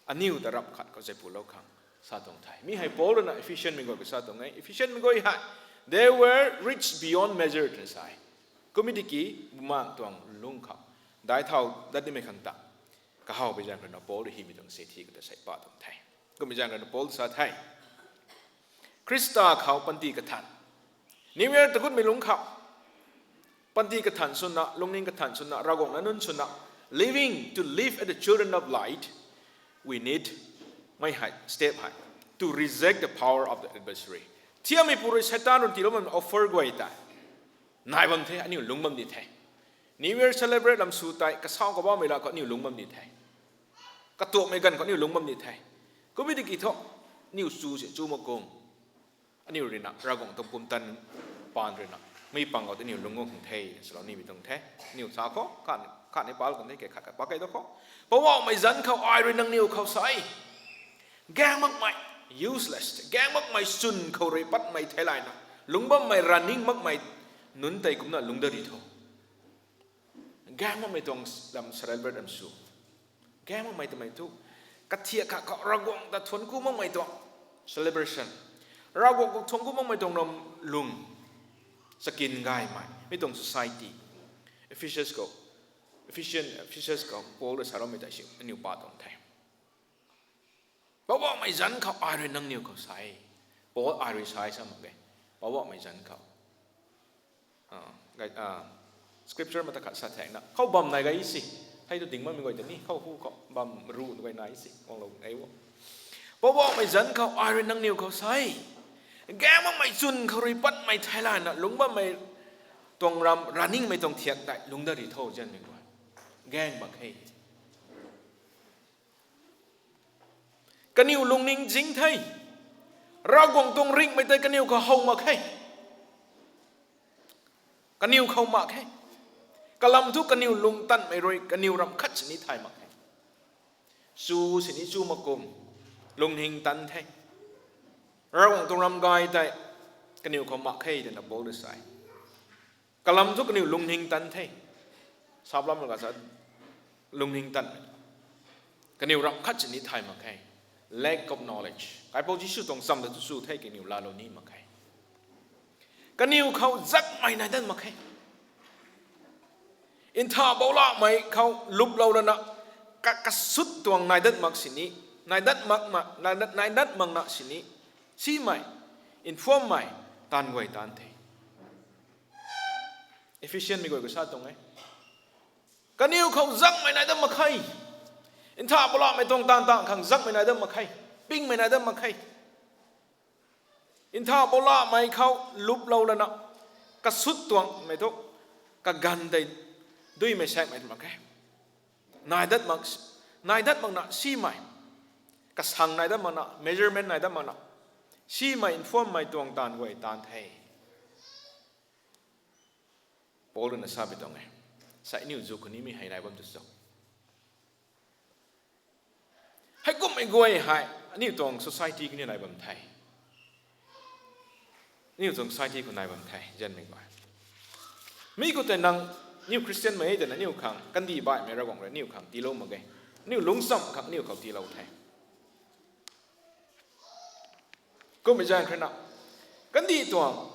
aniu ta ramh khat khou zaipulou khang sa tuang the. Mi hei Paul rui na Ephesianmei guay khou sa tuang e. Ephesianmei guay hei, they were rich beyond measure twna sa e. Kummei tiki bumaengh tuang lung khou daic thau dat nimei khang ta kahaw bi zaeng rui na Paul rui hymei tuang se thi khou ta sei pa tuang the. Kummei zaeng rui na Paul sa the, Khrista khou panty kathan, New Year tagutmei lungc khou panty kathan swna, lungning kathan swna, Ravguangc nac nunc swna, living to live as the children of light, we need mei hei step hei, to reject the power of the adversary. Thiammeipu rui Satan rui tiilou bam offer guay tei nai bam the, aniu lungc bam di the. New Year celebrate lam sw tei kasau kabaumei la khou aniu lungc bam di the. Katuakmei ganv khou aniu lungc bam di the. Kummei tiki thu, aniu chu si chu mak kum, aniu rui na Ravguangc tuang pumtan paan rui na mei pang khou tei aniu lungc guang khang the, salou nimei tuang the. Aniu sa khou khatni pal kan the, kei khat khat pa kei tu khou, Poubauhmei zanc khou ai rui nangniw khou sa e, gaeng makmei, useless, gaeng makmei chwn khou rui patmei theilayna lungc bammei, running makmei nunc tei kumna lungc dat ri tho. Gaeng makmei tuang lam celebrate lam sw. Gaeng makmei twmei thu, kathiak khat khou Ravguangc ta thuanc ku makmei tuang celebration, Ravguangc khou thuanc ku makmei tuang ram lung, chakin gaymei, mi tuang society. Ephesus khou, Ephesian, Ephesus khou Paul rui saloumei tei si aniu pa tuang the. Poubauhmei zanc khou ai rui nangniw khou sa e. Paul ai rui sa e sa mak e. Poubauhmei zanc khou, scripture mata khat sa thena khou bam nai gay si. Thei tu ding bammei guay ta ni khou hu khou bam ru tu gay nai si, guanglou e o. Poubauhmei zanc khou ai rui nangniw khou sa e, gaeng makmei chwn khou rui patmei theilayna lungc bammei tuang ram, runningmei tuang thiak tei lungc dat ri tho, zianmei guay. Gaeng mak khe. Kaniw lungning zing the. Ravguangc tuang ringhmei tei kaniw khou how mak khe. Kaniw khou mak khe. Kalam thu kaniw lungtangmei rui kaniw ram khat sini thay mak khe. Chu sini chu mak kum, lungning tan the. Ravguangc tuang ram gay tei kaniw khou mak khe twna Paul rui sa e. Kalam thu kaniw lungning tan the. Saplam ka sa, lungning tan. Kaniw ramh khat sini thay mak khe. Lack of knowledge. Kaipouc Jisu tuang cham ta tu chu the kaniw laalou ni mak khe. Kaniw khou zakmei nai dat mak khe. Ntha boulamei khou luplou lana, ka, kasut tuang nai dat mak sini, nai dat mak ma, nai dat, nai dat mak na sini, simei, nphuammei, taanv guay taanv the. Ephesian mei guay khou sa tuang e. Kaniw khou zakmei nai dat mak khe. Ntha boulamei tuang taanv tang khang zakmei nai dat mak khe. Pingmei nai dat mak khe. Ntha boulamei khou luplou lana, kasut tuangmei thu, kaganv tei duimei saekmei mak khe. Nai dat mak, nai dat mak na simei, kasang nai dat mak na, measurement nai dat mak na, simei nphuammei tuang taanv guay taanv the. Paul rui na sa pi tuang e. Sai aniu zu khou nimei hei nai bam tu cho. Heikummei guay hei aniu tuang society khou ni nai bam the. Aniu tuang society khou nai bam the, zanmei guay. Mi khou tei nang, aniu Christian mei tei na aniu khang kandih baihmei Ravguangc rui aniu khang tiilou mak ge. Aniu lungcham khang aniu khou tiilou the. Kummei zaeng khou rui na, kandih tuang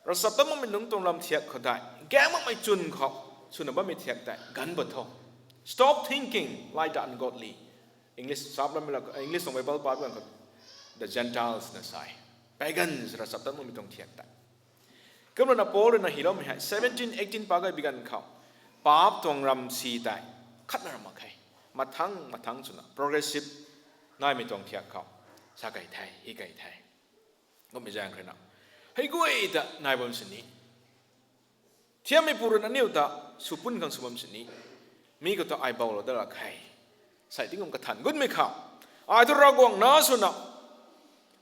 ravchaptatmei nunc tuang lam thiak khou tei, gaeng makmei chwn khou swna bammei thiak tei ganv pat tho. Stop thinking like the ungodly. English sap lam la, English tuang Bible pat ganv khou, the Gentiles na sa e. Pagans, ravchaptatmei tuang thiak tei. Kumna Paul rui na hiloumei hei seventeen, eighteen pa gay bi ganv khou, paap tuang ram si tei khatna ram mak khe. Mathang mathang swna progressive naimei tuang thiak khou sa kei the, hi kei the. Kummei zaeng khou rui na, hei guay ta nai bam sini, thiammeipu rui na aniu ta sw pun khang sw bam sini, mi khou ta ai boulou dat la khe. Sai tingkum kathan gutmei khou, ai thu Ravguangc na swna,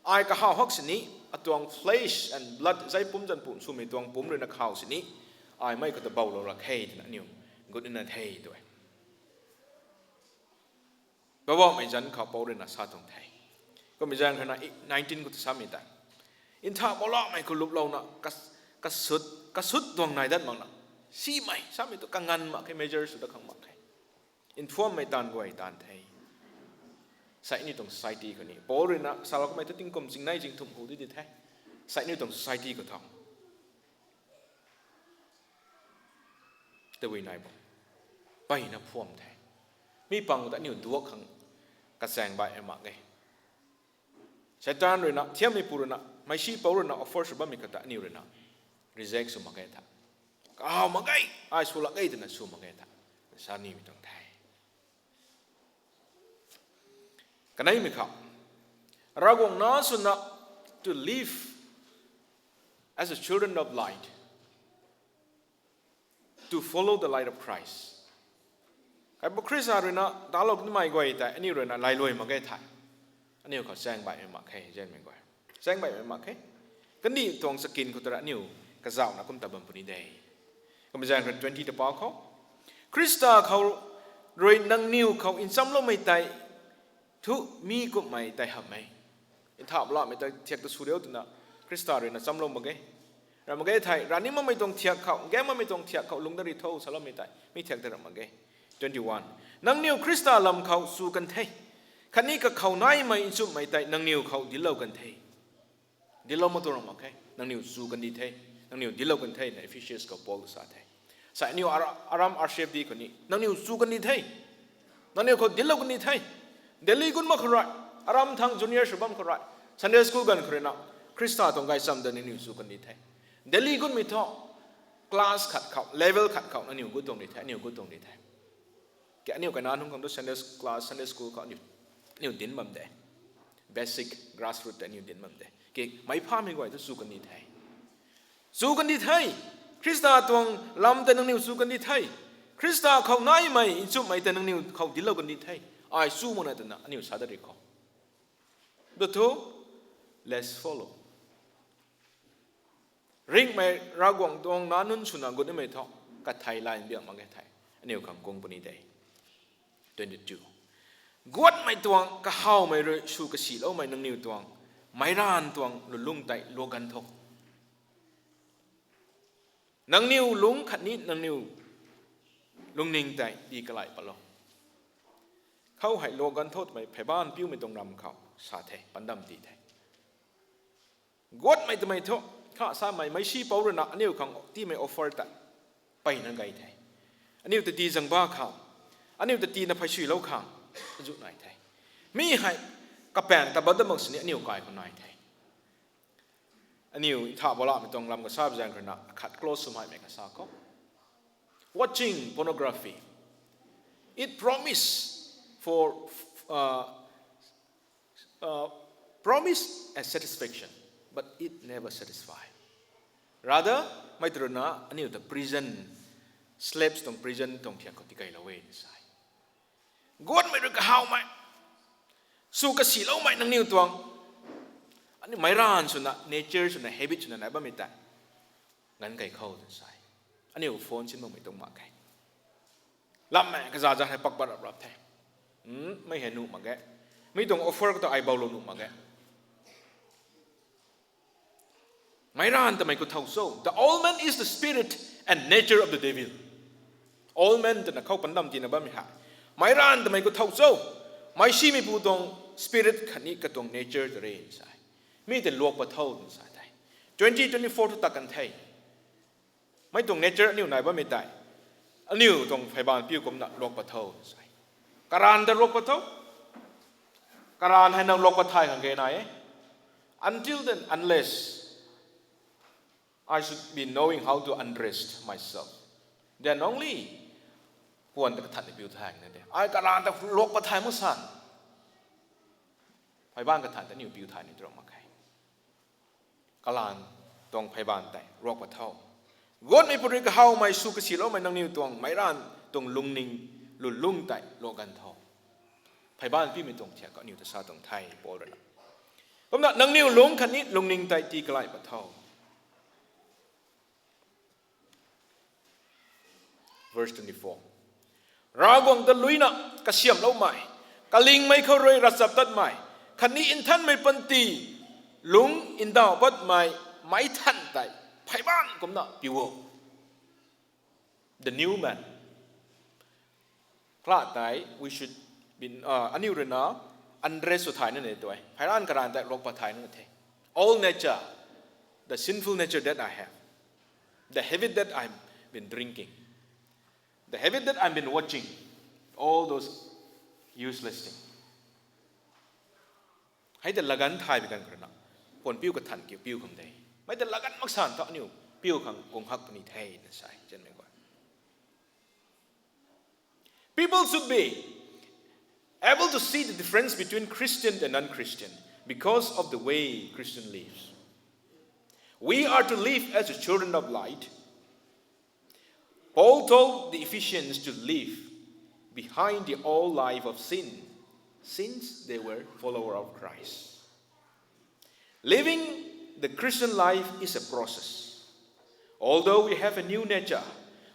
ai kahaw hak sini, atuang flesh and blood, zai pumc zanc pumc swmei tuang pumc rui na kahaw sini, ai mei khou ta boulou la khe twna aniu gut nina the tu e. Poubauhmei zanc khou Paul rui na sa tuang the. Kummei zaeng khou rui na nineteen khou ta samei tei, ntha boulamei khou luplouna, kas-, kasut, kasut tuang nai dat mak na, simei samei tu kanganv mak khe, measure sw dat khang mak khe. Nphuammei taanv guay taanv the. Sai aniu tuang society khou ni Paul rui na salou kamei thu tingkum chingnei chingthumh hu di di the. Sai aniu tuang society khou tho, tabui nai bo, mpeyna phuam the. Mi pang ta aniu duak khang kachaeng baih mak e. Satan rui na, thiammeipu rui na, meicsi pou rui na offer sw bammei khou ta aniu rui na reject sw mak ge tha. Kahaw mak ge, ai sw lak ge twna sw mak ge tha, sa nimei tuang the. Kaneimei khou, Ravguangc na swna, to live as a children of light, to follow the light of Christ. Kaipu Khrista rui na talou nimei guay tei aniu rui na lailuai mak ge tha. Aniu khou chaeng baihmei mak khe, zanmei guay. Chaeng baihmei mak khe. Kandih tuang chakin khou ta rui aniu kazauhna kum ta bam puni de. Kummei zaeng khou twenty ta pa khou, Khrista khou rui nangniw khou nchamloumei tei thu mi kumhmei tei hamh e. Ntha boulamei tei thiak ta sw riu twna Khrista rui na chamlou mak ge. Ram mak ge thei, rani makmei tuang thiak khou, gaeng makmei tuang thiak khou lungc dat ri tho saloumei tei mi thiak ta ram mak ge. Twenty-one. Nangniw Khrista lam khou chu kan the, khatni kakhou naimei nchumhmei tei nangniw khou dinclou kan the. Dinclou mak tuang ram mak khe, nangniw chu kan di the, nangniw dinclou kan the na Ephesians khou Paul sa the. Sai aniu ara-, aram R C F D khou ni nangniw chu kan di the. Nangniw khou dinclou kan di the. Delhi gun mak khou rui, aram thang junior sw bam khou rui, Sunday school ganv khou rui na, Khrista tuang gaychamv ta nangniw chu kan di the. Delhi gunmei thu, class khat khou, level khat khou nangniw gut tuang di the, aniw gut tuang di the. Ke aniu kaina nunc khang tu Sunday class, Sunday school khou aniu, aniu dinc bam de. Basic, grassroot tei aniu dinc bam de. Ke meic phamei guay tu chu kan di the. Chu kan di the. Khrista tuang lam tei nangniw chu kan di the. Khrista khou naimei nchumhmei tei nangniw khou dinclou kan di the. Ai chu makna twna aniu sa dat ri khou, tu thu, let's follow. Ringhmei Ravguangc tuang nac nunc swna gut nimei thu, kathei line biak mak ge thei, aniu khang kung puni de. Twenty-two. Guatmei tuang kahawmei rui sw kasiloumei nangniw tuang meic ranv tuang lwnlung tei luak gan tho. Nangniw lungc khatni nangniw lungning tei tii kalai patlou. Khou hei luak ganv tho twmei pheyban piumei tuang ram khou sa the, pandam ti the. Guatmei twmei thu, kha samei meicsi pouc rui na aniu khang tiimei offer ta mpeyna gay the. Aniu ta tii zangba khang, aniu ta tiina pheysuilou khang, azuh nai the. Mi hei kapaeng ta bat dat mak sini aniu kai khou nai the. Aniu ntha balamei tuang lam kasa zaeng rui na khat close swmei kasa khou, watching pornography, it promise for, uh, uh, promise a satisfaction, but it never satisfy. Rather, mei tw rui na aniu ta prison, slaves tuang prison tuang thiak khou tikeylou e sa e. Guatmei rui kahawmei, sw kasiloumei nangniw tuang, aniu meic ranv swna, nature swna, habit swna nai bammei tei ganv kei khou tw sa e. Aniu phone sin makmei tuang mak khe. Lammei kaza za hei pak bat rap rap the. Mei hei nuh mak ge. Mi tuang offer khou ta ai boulou nuh mak ge. Meic ranv twmei khou thow cho. The old man is the spirit and nature of the devil. Old man twna khou pandam tina bammei hei, meic ranv twmei khou thow cho. Meicsimeipu tuang spirit khatni katuang nature ta re sa e. Mi tei luak pat tho tw sa the. Twenty twenty-four thu ta kan the. Mei tuang nature aniu nai bammei tei, aniu tuang pheyban piu kumna luak pat tho sa e. Karanv ta luak pat tho. Karanv hei nang luak pat thay khang ge nai e. Until then, unless I should be knowing how to undress myself, then only khwan ta kathanna piu thay na de. Ai karanv ta luak pat thay mak san, pheyban kathan ta aniu piu thay ni tw mak khe. Kalanv tuang pheyban tei luak pat tho. Guatmei puni kahawmei, sw kasiloumei nangniw tuang meic ranv tuang lungning, lwnlung tei luak gan tho. Pheyban piumei tuang thiak khou aniu ta sa tuang the Paul rui na. Kumna nangniw lungc khatni lungning tei tii kalai pat tho. Verse twenty-four. Ravguangc ta luina kasiamhloumei, kalingmei khou rui ravchaptatmei khatni nthanmei panty lungc ndauh patmei meic than tei pheyban kumna piu o. The new man. Kala tei we should be, uh, aniu rui na undress sw thayna ne tu e. Pheyran karanv tei luak pat thayna the. Old nature, the sinful nature that I have, the habit that I've been drinking, the habit that I've been watching, all those useless things. Hei ta lagan thay bi kan khou rui na, puan piu kathan kiu piu khang de. Mei ta lagan maksan thu aniu piu khang kung hak puni the na sa e, chanmei guay. People should be able to see the difference between Christian and non-Christian because of the way Christian lives. We are to live as the children of light. Paul told the Ephesians to leave behind the old life of sin, since they were follower of Christ. Living the Christian life is a process. Although we have a new nature,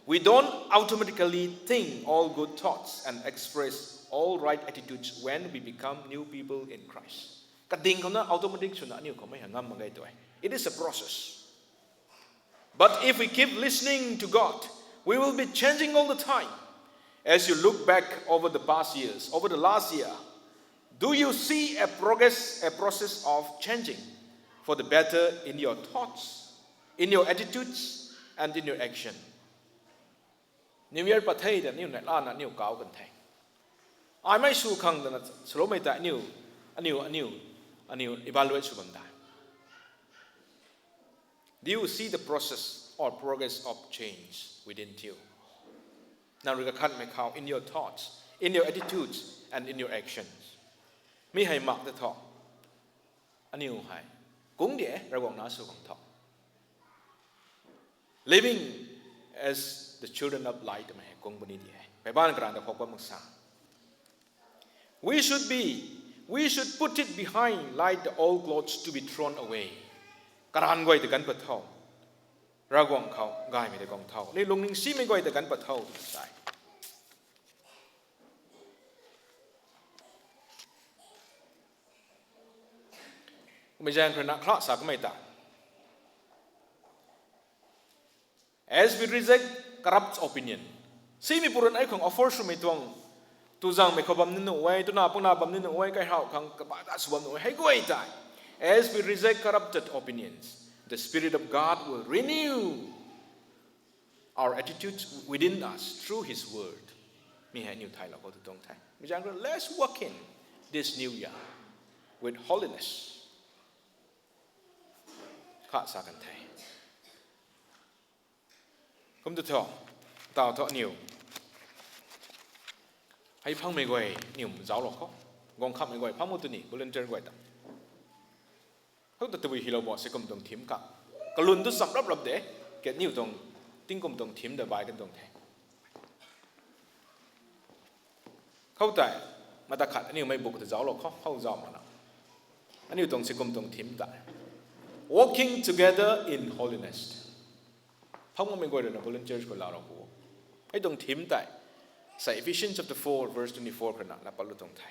we don't automatically think all good thoughts and express all right attitudes when we become new people in Christ. Kading khou na automatic swna aniu khou mei ha ngam mak ge tu e. It is a process. But if we keep listening to God, we will be changing all the time. As you look back over the past years, over the last year, do you see a progress, a process of changing for the better in your thoughts, in your attitudes, and in your action? New Year pat the ta aniu neihla na aniu kau kan the. Ai mei sw khang dana swloumei ta aniu, aniu, aniu, aniu evaluate sw bam de. Do you see the process or progress of change within you? Nang rui kakhanmei khou, in your thoughts, in your attitudes, and in your actions. Mi hei mak ta tho. Aniu hei kung di e, Ravguangc na sw khang tho. Living as the children of light mei hei kung puni di e. Pheyban karanv ta khou pat mak sa. We should be, we should put it behind like the old clothes to be thrown away. Karanv guay ta gan pat tho. Ravguangc khou gaymei ta guang tho. Ni lungning simei guay ta gan pat tho tw sa e. Kummei zaeng khou rui na kala sa kamei ta, as we reject corrupt opinion, Simei pu rui na ei khang offer swmei tuang, tu zangmei khou bam ni nuh e, tu na puna bam ni nuh e, kaihou khang kaba ta sw bam nuh e, hei guay tei. As we reject corrupted opinions, the Spirit of God will renew our attitudes within us through His word. Mi hei aniu thaylou khou tu tuang the. Mi zaeng rui, let's walk in this new year with holiness. Kha sa kan the. Kum tu thu, tau thu aniu hei phangmei guay aniu zauclou khou, guang khamhmei guay phang mu tw ni, volunteer guay ta. Khou ta tabui hylou bo, sei kum tuang theme kha. Kalun tu cham rap rap de, ke aniu tuang, tingkum tuang theme ta bai kan tuang the. Khou tei, mata khat aniu mei buk ta zauclou khou, khou zauc mana. Aniu tuang sei kum tuang theme ta, Walking together in holiness. Phang makmei guay rui na volunteers khou laalou khou, hei tuang theme tei, sa Ephesians chapter four verse twenty-four khou rui na la patlou tuang the.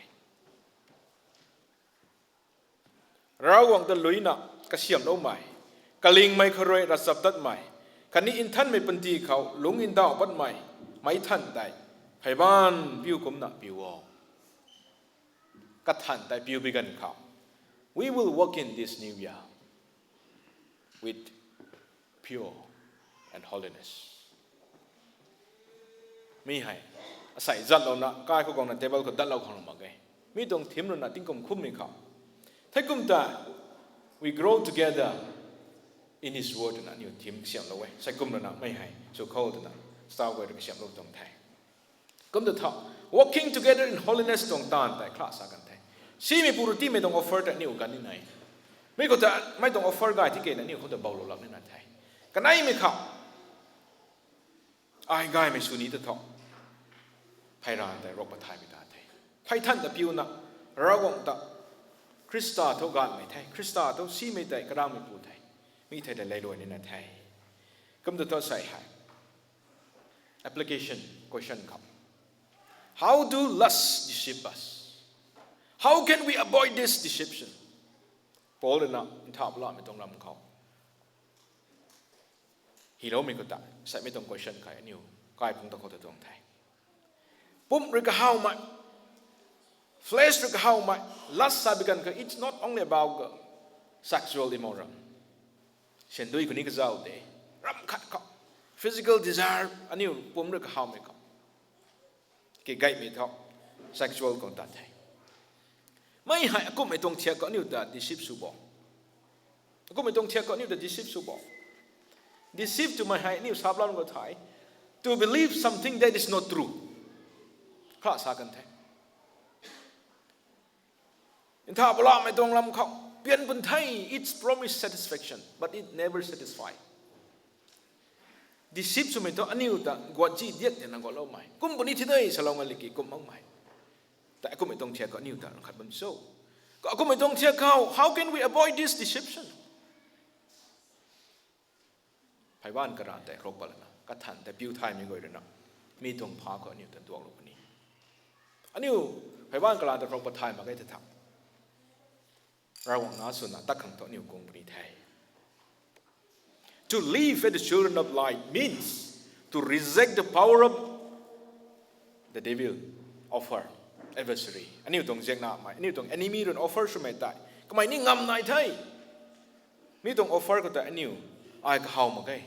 Ravguangc ta luina kasiamhloumei, kalingmei khou rui ravchaptatmei, khatni nthanmei panty khou lungc ndauh patmei, meic than tei pheybaanv piu kumcna piu o. Kathan tei piu bi ganv khou, we will walk in this new year with pure and holiness. Mi hei, asei zatlouna kai khou guangna table khou datlou khang mak e. Mi tuang theme rui na tingkum khummei khou, thei kum ta, we grow together in His word twna aniu theme kasiamhlou e. Sei kum rui na mei hei sw khou twna staff guay rui kasiamhlou tuang the. Kum ta thu, walking together in holiness tuang taanv tei kha sa kan the. Simei pu rui tiimei tuang offer tei aniu ganv ni nai. Mi khou ta, mei tuang offer gay thi kena aniu khou ta boulou lak nina the. Kaneimei khou, ai gaymei sw ni ta thu, pheyran tei ruk pathaymei ta the. Phey than ta piuna, Ravguangc ta, Khrista thu gaanvmei the, Khrista thu simei tei karammei pu the. Mi thei tei leilou nina the. Kum ta thu sei hei, application question khou, how do lusts deceive us? How can we avoid this deception? Paul rui na ntha palamei tuang lam khou hyloumei khou ta, seimei tuang question kha aniu kaiphung ta khou ta tuang the. Pumc rui kahawmei, flesh rui kahawmei, lust sa bi ganv khou, it's not only about the sexual immoral. Sandui khou ni kazauh de, ram khat khou, physical desire, aniu pumc rui kahawmei khou, ki gaymei thu, sexual khou ta the. Mei hei akumhmei tuang thiak khou aniu ta deceive sw bo. Akumhmei tuang thiak khou aniu ta deceive sw bo. Deceive twmei hei aniu saplam khou thei, to believe something that is not true. Kha sa kan the. Ntha palamei tuang lam khou, pian pun the, it's promised satisfaction, but it never satisfy. Deceive swmei thu aniu ta guatzi diak tina guatloumei. Kum puni thi de salou nga liki kum makmei. Tei akumhmei tuang thiak khou aniu ta khat bam cho. Akumhmei tuang thiak khou, how can we avoid this deception? Pheybaanv karan tei ruk pat lana, kathan tei piu thaymei guay rui na, mi tuang pha khou aniu ta duaklou puni. Aniu pheybaanv karan tei ruk pat thay mak ge ta tha, Ravguangc na swna tat khang thu aniu kung puni the. To live as the children of light means to reject the power of the devil, offer, adversary. Aniu tuang ziaknamei, aniu tuang enemy rui offer swmei tei kamei ni ngam nai the. Mi tuang offer khou tei aniu, ai kahaw mak ge,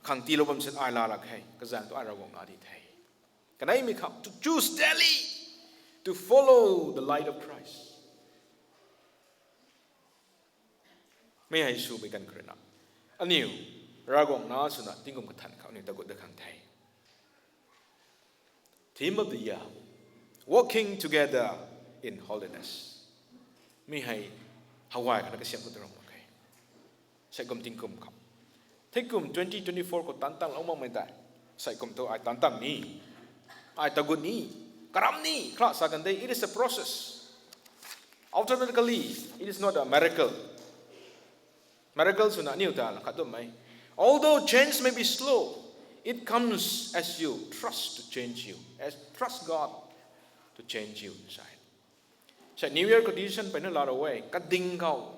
khang tiilou bam sin ai laa lak khe, kazaeng thu ai Ravguangc na di the. Kaneimei khou, to choose daily to follow the light of Christ. Mi hei sw bi kan khou rui na, aniu Ravguangc na swna tingkum kathan khou aniu tagut da khang the. Theme of the year, walking together in holiness. Mi hei hawai khana kasiam khou ta rong mak khe. Saikum tingkum khou, theikum twenty twenty-four khou tan tanglou makmei tei, saikum thu ai tan tang ni, ai tagut ni, karam ni kha sa kan de. It is a process. Automatically, it is not a miracle. Miracle swna aniu ta la khat dummei. Although change may be slow, it comes as you trust to change you, as trust God to change you. Sai, sai New Year khou decision peyna laa ra e, kading khou,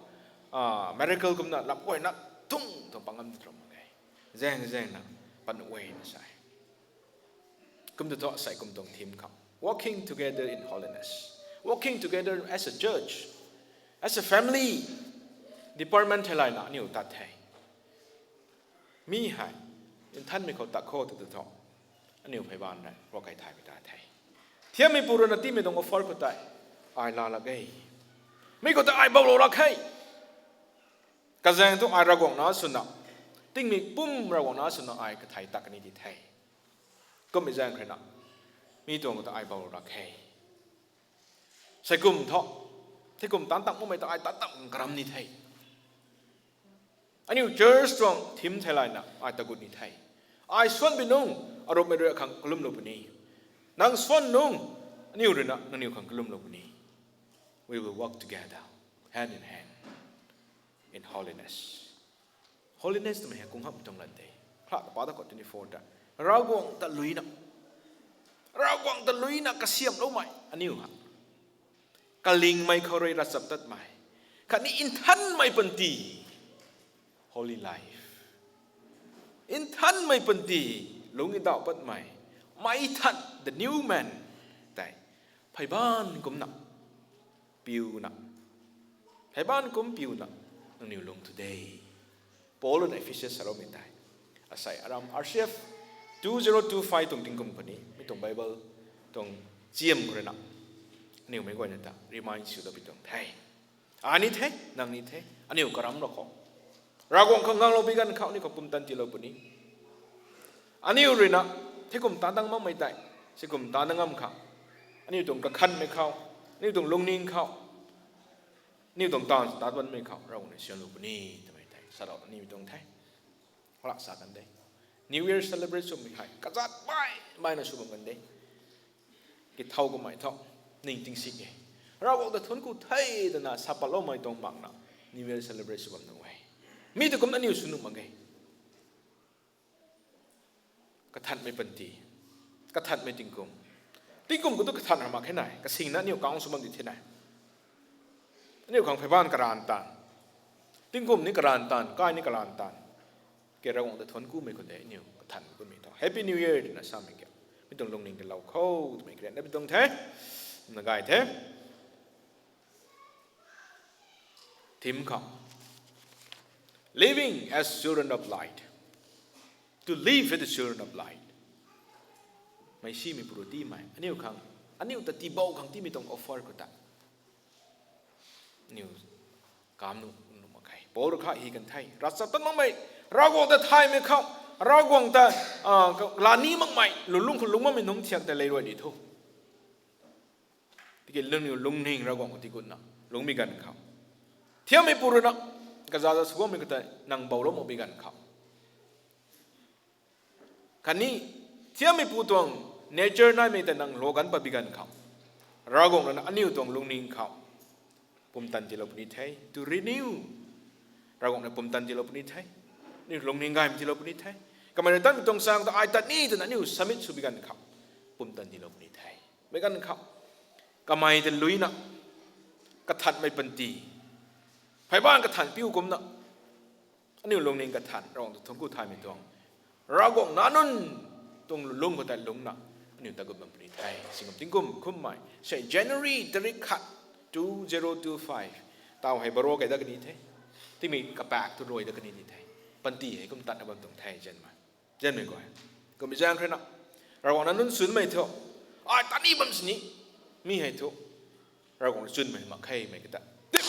ah, miracle kumna lam guayna tung tuang pangam di ram mak ge. Zaeng zaengna pan e na sai. Kum tu thu asei kum tuang theme khou, walking together in holiness, walking together as a church, as a family, department theilayna aniu tat the. Mi hei nthanmei khou tat khou tu tu thu, aniu phey baanv rui Ravkai thaymei ta the. Thiammeipu rui na tiimei tuang offer khou tei ai laa lak ge. Mi khou tei ai boulou lak khe. Kazaeng thu ai Ravguangc na swna, tingmik pum Ravguangc na swna ai kathei tat kani di the. Kummei zaeng khou rui na, mi tuang khou tei ai boulou lak khe. Seikum thu, theikum taanc tang makmei ta ai taanc tang karam ni the. Aniu church tuang theme theilayna ai tagut ni the. Ai suanbi nung, arupmei rui akhang kalumlou puni. Nang suan nung, aniu rui na nangniw khang kalumlou puni. We will walk together, hand in hand, in holiness. Holiness twmei hei kung hamh tuang lan de. Kha ta pa ta khou twenty four ta, Ravguangc ta luina, Ravguangc ta luina kasiamhloumei aniu ha, kalingmei khou rui ravchaptatmei, khatni nthanmei panty, holy life, nthanmei panty, lungc ndauh patmei, mei than, the new man tei, phey baanv kumna, piuna, phey baanv kum piuna, nangniw lung thu de. Paul rui na Ephesus saloumei tei, asei aram R C F two zero two five tuang tingkum khou ni mi tuang Bible tuang chiam khou rui na, aniu meic guayna ta remind sw da pi tuang the. Ai ni the, nang ni the, aniu karam ra khou, Ravguangc khang nganglou bi ganv khou aniu khou pumtan tiilou puni. Aniu rui na, theikum taanc tang makmei tei, seikum taanc tang ngam khang, aniu tuang kakhanmei khou, aniu tuang lungning khou, aniu tuang taanv taanc banmei khou Ravguangc rui sianlou puni twmei tei salou aniu tuang the. Hala sa kan de. New Year celebrate swmei hei kazat bai baina sw bam kan de. Kithau kamei thu, ning tingsi e. Ravguangc ta thuanc ku the twna sa patloumei tuang makna New Year celebrate sw bam nuh e. Mi tu kumna aniu sw nuh mak ge. Kathanmei panty, kathanmei tingkum. Tingkum khou tu kathan ra mak khe nai, kasingna aniu kang sw bam di the nai. Aniu khang phey baanv karan taanv, tingkum ni karan taanv, kai ni karan taanv, ke Ravguangc ta thuanc kumei khou de aniu kathan kummei thu Happy New Year twna samei ke, mi tuang lungning kalou khou twmei karian da pi tuang the. Na gay the. Theme khou, Living as children of light. To live as the children of light. Meisimei puru tiimei aniu khang, aniu ta tiibou khang tiimei tuang offer khou ta aniu kam nuh nuh mak khe. Paul rui kha hi kan the, ravchaptat makmei, Ravguangc ta thaymei khou, Ravguangc ta, ah, lani makmei lungc khou lungc makmei nunc thiak tei lei ruai di tho. Tiki lungning, lungning Ravguangc khou tigutna lungcmei ganv khou, thiammeipu rui na kazaza sw guangmei khou tei nang boulou mak bi ganv khou, khatni thiammeipu tuang nature naimei tei nang lou ganv pat bi ganv khou, Ravguangc rui na aniu tuang lungning khou pumtan tiilou puni the, to renew. Ravguangc rui pumtan tiilou puni the. Aniu lungning gaymei tiilou puni the. Kamei rui tanmei tuang chaeng ta ai tat ni twna aniu submit sw bi ganv khou, pumtan tiilou puni the. Mei ganv khou, kamei ta luina, kathanmei panty, phey baanv kathan piu kumna, aniu lungning kathan Ravguangc ta thuanc ku thaymei tuang, Ravguangc nac nunc tuang lungc khou tei lungcna, aniu tagut bam puni the. Singkum tingkum kummei sei January tarik khat, two zero two five, taw hei baro kei dat kani the. Tingmei kapak tu rui dat kani ni the. Panty hei kum tatna bam tuang the zanmei, zanmei guay. Kummei zaeng rui na, Ravguangc nac nunc chwnmei thu, ai tat ni bam sini, mi hei thu Ravguangc rui chwnmei mak khe mei kata tip,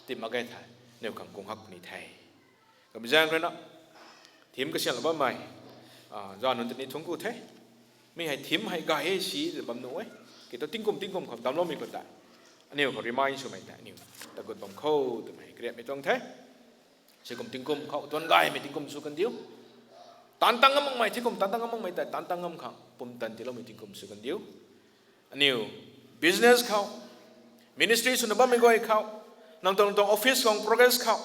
tip mak ge the. Aniu khang kung hak puni the. Kummei zaeng rui na, theme kasiamhlou bammei, ah, zanc nunc ta ni thuanc ku the. Mi hei theme hei gay e si bam nuh e. Kiu thu tingkum tingkum khou damcloumei khou tei, aniu khou remind swmei tei aniu tagut bam khou twmei karianmei tuang the. Seikum tingkum khou tuan gaymei tingkum sw kan diu. Taanc tang ngam makmei, theikum taanc tang ngam makmei tei taanc tang ngam khang pumtan tiiloumei tingkum sw kan diu. Aniu business khou, ministry swna bammei guay khou, nang tuang tuang office khang progress khou,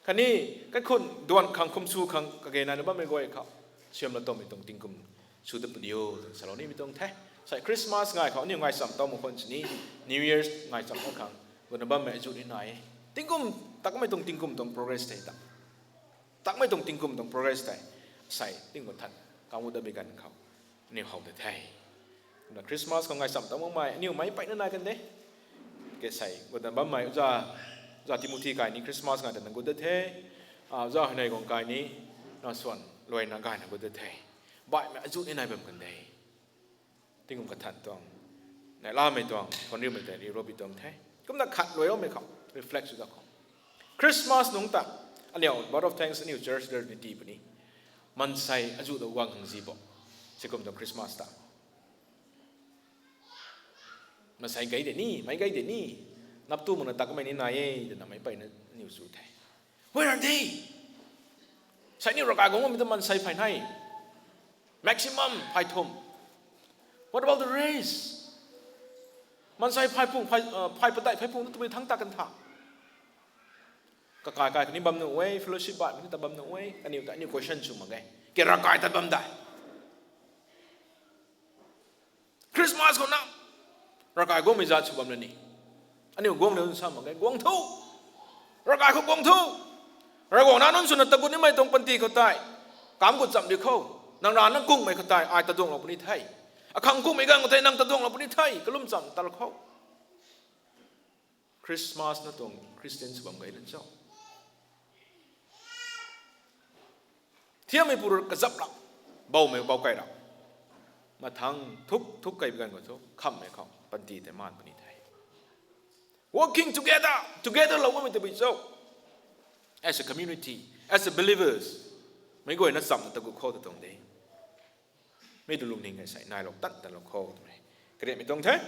khatni kaikhun duan khang khum sw khang kage naina bammei guay khou, siamlou tamei tuang tingkum sw dat pu diu twna salou nimei tuang the. Sei Christmas ngai khou aniu ngaicham tau mak khwan sini, New Year's ngaicham mak khang guna bammei azu ni nai e. Tingkum, takmei tuang tingkum tuang progress tei ta, takmei tuang tingkum tuang progress tei, sei tingkum than kang u dat bi ganv khou, aniu how da the. Kumna Christmas khou ngai cham ta makmei aniu meic peyna nai kan de. Ke sei gutna bammei uza, uza Timothy kai ni Christmas ngai ta na gut da the. A, uza Hynei guang kai ni na swan luaina gayna gut da the. Baihmei azu ni nai bam kan de. Tingkum kathan tuang, nai lamei tuang, thuanriumei tei ri robi tuang the. Kumna khat luai omei khou reflect sw da khou, Christmas nungc ta aniu vote of thanks aniu church leader ni tii puni. Mansei azu da guang hang zi bo. Sikum tuang Christmas ta mansei gay de ni, meic gay de ni, nap tu makna takmei ni nai e twna meic peyna aniu chu the. Where are they? Sei aniu ravkai guangmei ta mansei phay nei, maximum phay thum. What about the rest? Mansei phay pung, phay, uh, phay padeih, phay pung tu tabui thangc ta kan tha. Kakai kai kani bam nuh e, fellowship baihmei ta bam nuh e, aniu ta aniu question sw mak e. Ke ravkai ta bam dai. Christmas khou na ravkai guangmei zat sw bam na ni, aniu guang na nunc sa mak e, guang tho. Ravkai khou guang tho. Ravguangc nac nunc swna tagut nimei tuang panty khou tei, kam gut cham di khou, nang rana kungmei khou tei ai taduanglou puni the. Akhang kungmei ganv khou tei nang taduanglou puni the, kalum cham tal khou. Christmas na tuang Christian sw bam gay lan cho? Thiammei pu rui kazap ra, bowmei bow kai ra, mathang thuk thuk kaibi ganv khou thu khammei khou panty tei maan puni the. Working together, together lou bammei tabui cho? As a community, as a believers, meic guayna chamna tagut khou ta tuang de. Mi tu lungning hei sei nailou tat talou khou twmei kariamei tuang the.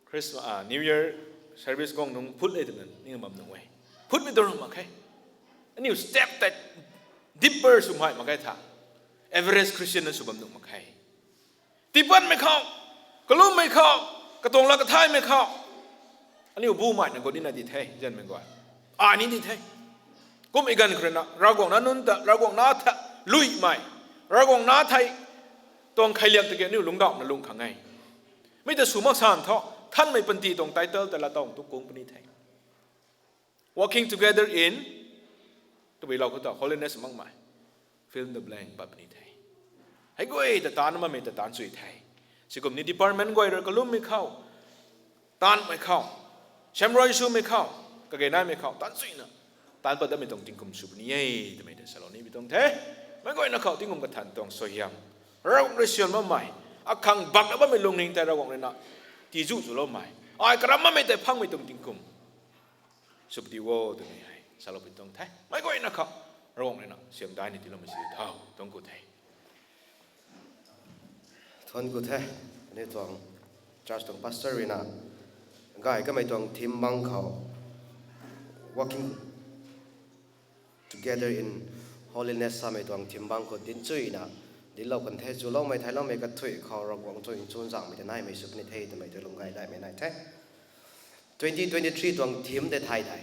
Christmas, ah, New Year service guang nung phut le twna ning bam nung e. Phutmei tuang mak khe. Aniu step tei deeper sw mai mak khe tha. Average Christian na sw bam nung mak khe. Tiipanmei khou, kalummei khou, katuang la kathaymei khou, aniu bumaina gut nina di the, zanmei guay. Ai ni di the. Kummei ganv khou rui na Ravguangc nac nunc ta, Ravguangc nac tha, luimei, Ravguangc nac thei tuang kheiliak tiki aniu lungcdauhna lung khang e. Mi ta sw mak san thu, thanmei panty tuang title ta la tuang tu kung puni the. Working together in, tabui lou khou ta holiness makmei, fill in the blank pat puni the. Hei guay ta taanv makmei ta taanv chui the. Sikum ni department guay rui kalummei khou, taanvmei khou, semrui swmei khou, kage naimei khou taanv chuina taanv pat datmei tuang tingkum sw puni e twmei ta salou ni bi tuang the. Meic guayna khou tingkum kathan tuang suaihiam, Ravguangc rui syan makmei, akhang bakna bammei lungning tei Ravguangc rui na tizu zuloumei, ai karam makmei tei phangmei tuang tingkum sw puni o twmei hei salou bi tuang the. Meic guayna khou Ravguangc rui na siam dai ni tiiloumei si thau tuang ku the. Thuan ku the, aniu tuang church tuang pastor rui na gay kamei tuang theme bang khou, Walking Together in Holiness samei tuang theme bang khou dinc chuina, dinclou kan the, chuloumei theiloumei kathuic khou Ravguangc tuang chunzangmei ta naimei sw puni the twmei tu lung gay daihmei nai the. Twenty twenty-three tuang theme tei thay dai.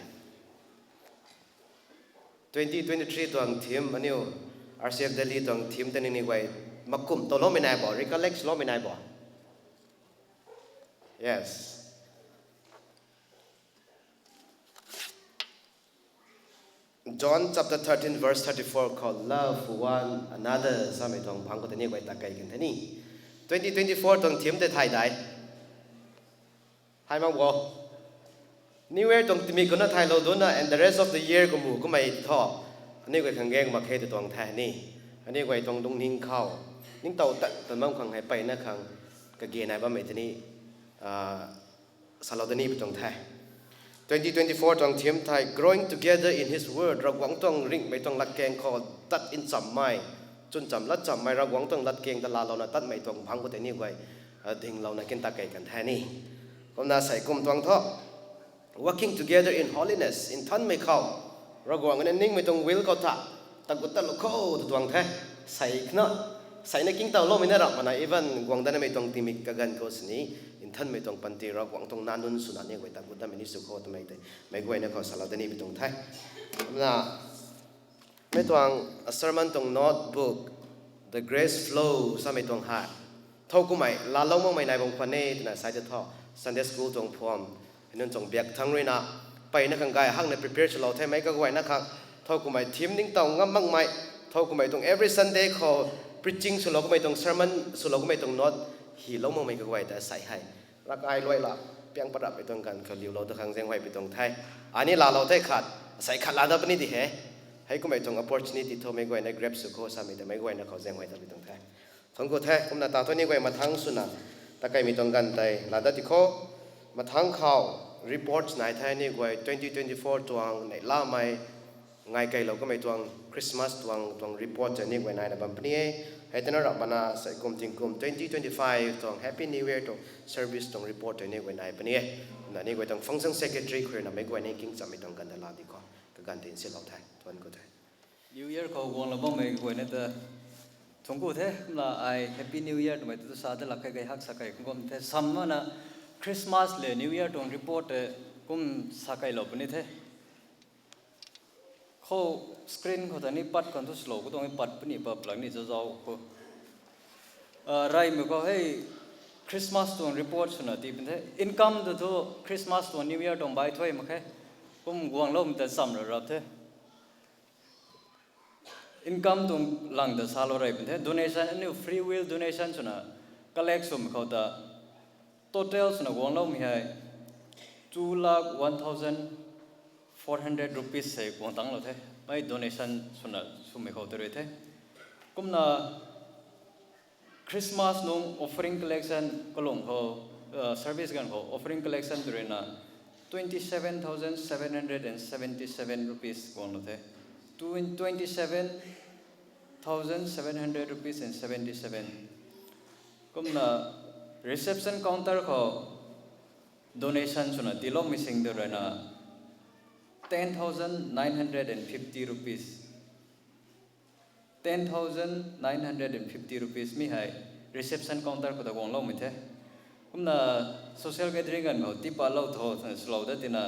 Twenty twenty-three tuang theme aniu R C F Delhi tuang theme tei nini guay makum towloumei nai bo, recollect loumei nai bo? Yes. John chapter thirteen verse thirty-four khou, Love one another samei tuang bang khou tei ni guay ta kei kan the ni. Twenty twenty-four tuang theme tei thay dai. Thay mak bo? New Year tuang timik khou na thaylou duna and the rest of the year khou mu kummei thu, aniu guay khang gaeng mak khe tu tuang the ni. Aniu guay tuang lungning khou ningtow tat tan bam khang hei peyna khang kage nai bammei tei ni, ah, salou da ni bi tuang the. Twenty twenty-four tuang theme thei, Growing Together in His Word, Ravguangc tuang ringhmei tuang latkaeng khou tat nchammei, chwn cham lat chammei, Ravguangc tuang latkaeng ta laalouna tatmei tuang bang khou tei ni guay, ah, dinglouna kin ta kei kan the ni. Kumna sei kum tuang thu, Walking Together in Holiness, nthanmei khou, Ravguangc na ningmei tuang will khou tha, tagut tatlou khou tu tuang the. Sei khna, seina kingtowloumei na rap mana, even guang datmei tuang timik kaganv khou sini, nthanmei tuang panty Ravguangc tuang nac nunc swna ni guay tagut datmei ni sw khou twmei tei meic guayna khou salou da ni bi tuang the. Kumna mei tuang sermon tuang notebook, The Grace Flow samei tuang hei, thow kummei laalou makmei nai bam khwan e twna sai ta thu, Sunday school tuang phuam, hei nunc tuang biak thangc rui na, peyna khang gay hakna prepare swlou the, meic kaguayna khang, thow kummei theme ningtow ngam makmei, thow kummei tuang every Sunday khou preaching swlou kamei tuang sermon, swlou kamei tuang note, hylou makmei kaguay ta sei hei. Rak ai luai la, piang parapmei tuang ganv khou liulou ta khang zaenghuay pi tuang the. Ani laalou the khat, sei khat laa dat puni di he. Hei kummei tuang opportunity thu meic guayna grab sw khou samei ta meic guayna khou zaenghuay ta pi tuang the. Thangc ku the, kumna ta thu ni guay mathang swna, ta kaimei tuang ganv tei laa dat ti khou, mathang khou report nai the ni guay twenty twenty-four tuang neihlamei, ngai keilou kamei tuang Christmas tuang, tuang report tei ni guay naina bam puni e. Hei tana rap mana sei kum tingkum twenty twenty-five tuang Happy New Year tuang service tuang report tei ni guay nai puni e. Kumna ni guay tuang function secretary khou rui na meic guay ni kingchammei tuang ganv ta laa di khou, kaganv tin silou the, tuan khou the. New Year khou guanglou bammei guayna ta thangc ku the, kumna ai Happy New Year twmei tu sa da lak khe kai hak sa kai kum bam the. Sam mana Christmas le New Year tuang report tei kum sa keilou puni the. Khou screen khou ta ni pat kan thu slow khou tuang pat puni pap lak ni zazau khou. Ah, reymei khou hei Christmas tuang report swna ti pun the. Income tu thu Christmas tuang New Year tuang bai thuy mak khe. Kum guangloumei ta cham ra rap the. Income tuang lang ta salou rey pun the. Donation, aniu free will donation swna collect swmei khou ta total swna guangloumei hei two lakh one thousand four hundred rupees hei guang tanglou the. Mei donation swna swmei khou ta rui the. Kumna Christmas nung offering collection kalung khou, uh, service ganv khou offering collection tu rui na twenty seven thousand seven hundred and seventy seven rupees guanglou the. Twen- twenty seven thousand seven hundred rupees and seventy seven. Kumna reception counter khou donation swna tiiloumei sing tu rui na ten thousand nine hundred and fifty rupees. Ten thousand nine hundred and fifty rupees mi hei reception counter khou ta guangloumei the. Kumna social gathering ganv khou tiipatlou tho swna swlou dat tina,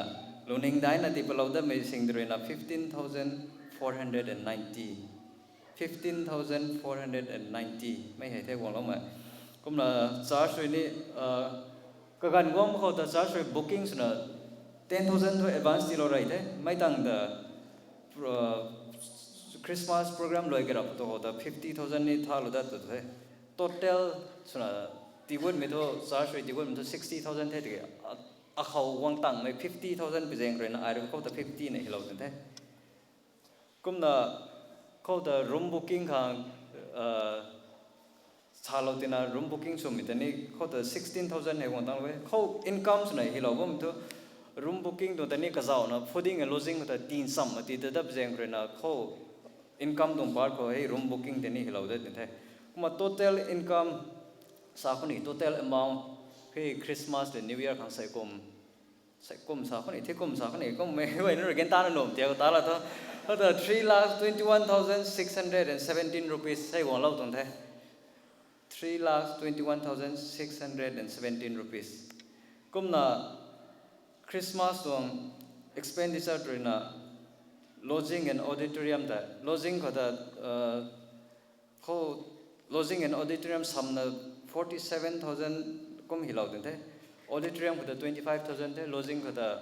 lungning daina tiipatlou datmei sing tu rui na fifteen thousand four hundred and ninety. Fifteen thousand four hundred and ninety mei hei the guangloumei. Kumna church rui ni, uh, kaganv guang khou ta church rui booking swna ten thousand thu advance tiilou rey the. Mei tang ta, uh, Christmas program luai kei rap tu khou ta fifty thousand ni thalou dat tu the. Total swna tiigutmei thu, church rui tiigutmei thu sixty thousand the tiki, a- akhou guang tangmei fifty thousand pi zaeng rui na ai rui khou ta fifty na hilou tun the. Kumna khou ta room booking khang, uh, salou tina room booking swmei ta ni khou ta sixteen thousand hei guang tanglou e. Khou income swna hilou bammei thu room booking tuang ta ni kazauhna fooding and lodging khou ta tin cham ma ti ta dap zaeng rui na khou income tuang part khou hei room booking ta ni hilou dat tin the. Kumna total income sa khou ni, total amount hei Christmas le New Year khang sei kum, sei kum sa khou ni, thi kum sa khou ni, kummei guayna rui gan tana nuam tia khou ta la thu, khou ta three lakh twenty one thousand six hundred and seventeen rupees hei guanglou tuang the. Three lakh twenty one thousand six hundred and seventeen rupees. Kumna Christmas tuang expenditure rui na lodging and auditorium ta, lodging khou ta, uh, khou lodging and auditorium samna forty seven thousand kum hilou ding the. Auditorium khou ta twenty five thousand the, lodging khou ta,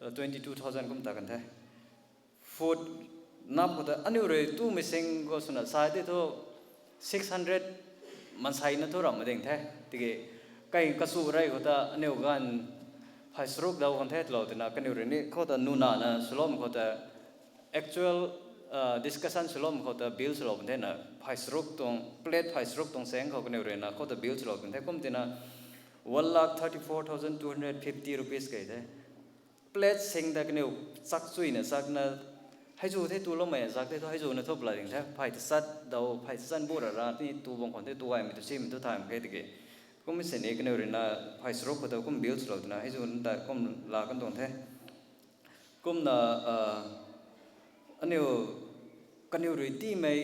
uh, twenty two thousand kum ta kan the. Food nap khou ta aniu rui tumei sing khou swna sa tei thu six hundred manseina thu ram ma ding the. Tiki kai kachu rey khou ta aniu ganv phay charuk dau kan the twlou tina kaniw rui ni khou ta nunana swloumei khou ta actual, uh, discussion swloumei khou ta bill swlou kan the na phay charuk tuang, plate phay charuk tuang chaeng khou kaniw rui na khou ta bill swlou kan the. Kum tina one lakh thirty four thousand two hundred fifty rupees kei the. Plate sing ta kaniw chak chuina chakna, hei zu the tuloumei zak the thu hei zuna thu pla ding the, phay tachat dau, phay tachat bu ra ra ni tu bang khwan the, tu gaymei tu simei tu thaymei khe tiki. Kum sini kaniw rui na phay charuk khou ta kum bill swlou tina hei zu ta kum laa kan tuang the. Kumna, uh, aniu, kaniw rui tiimei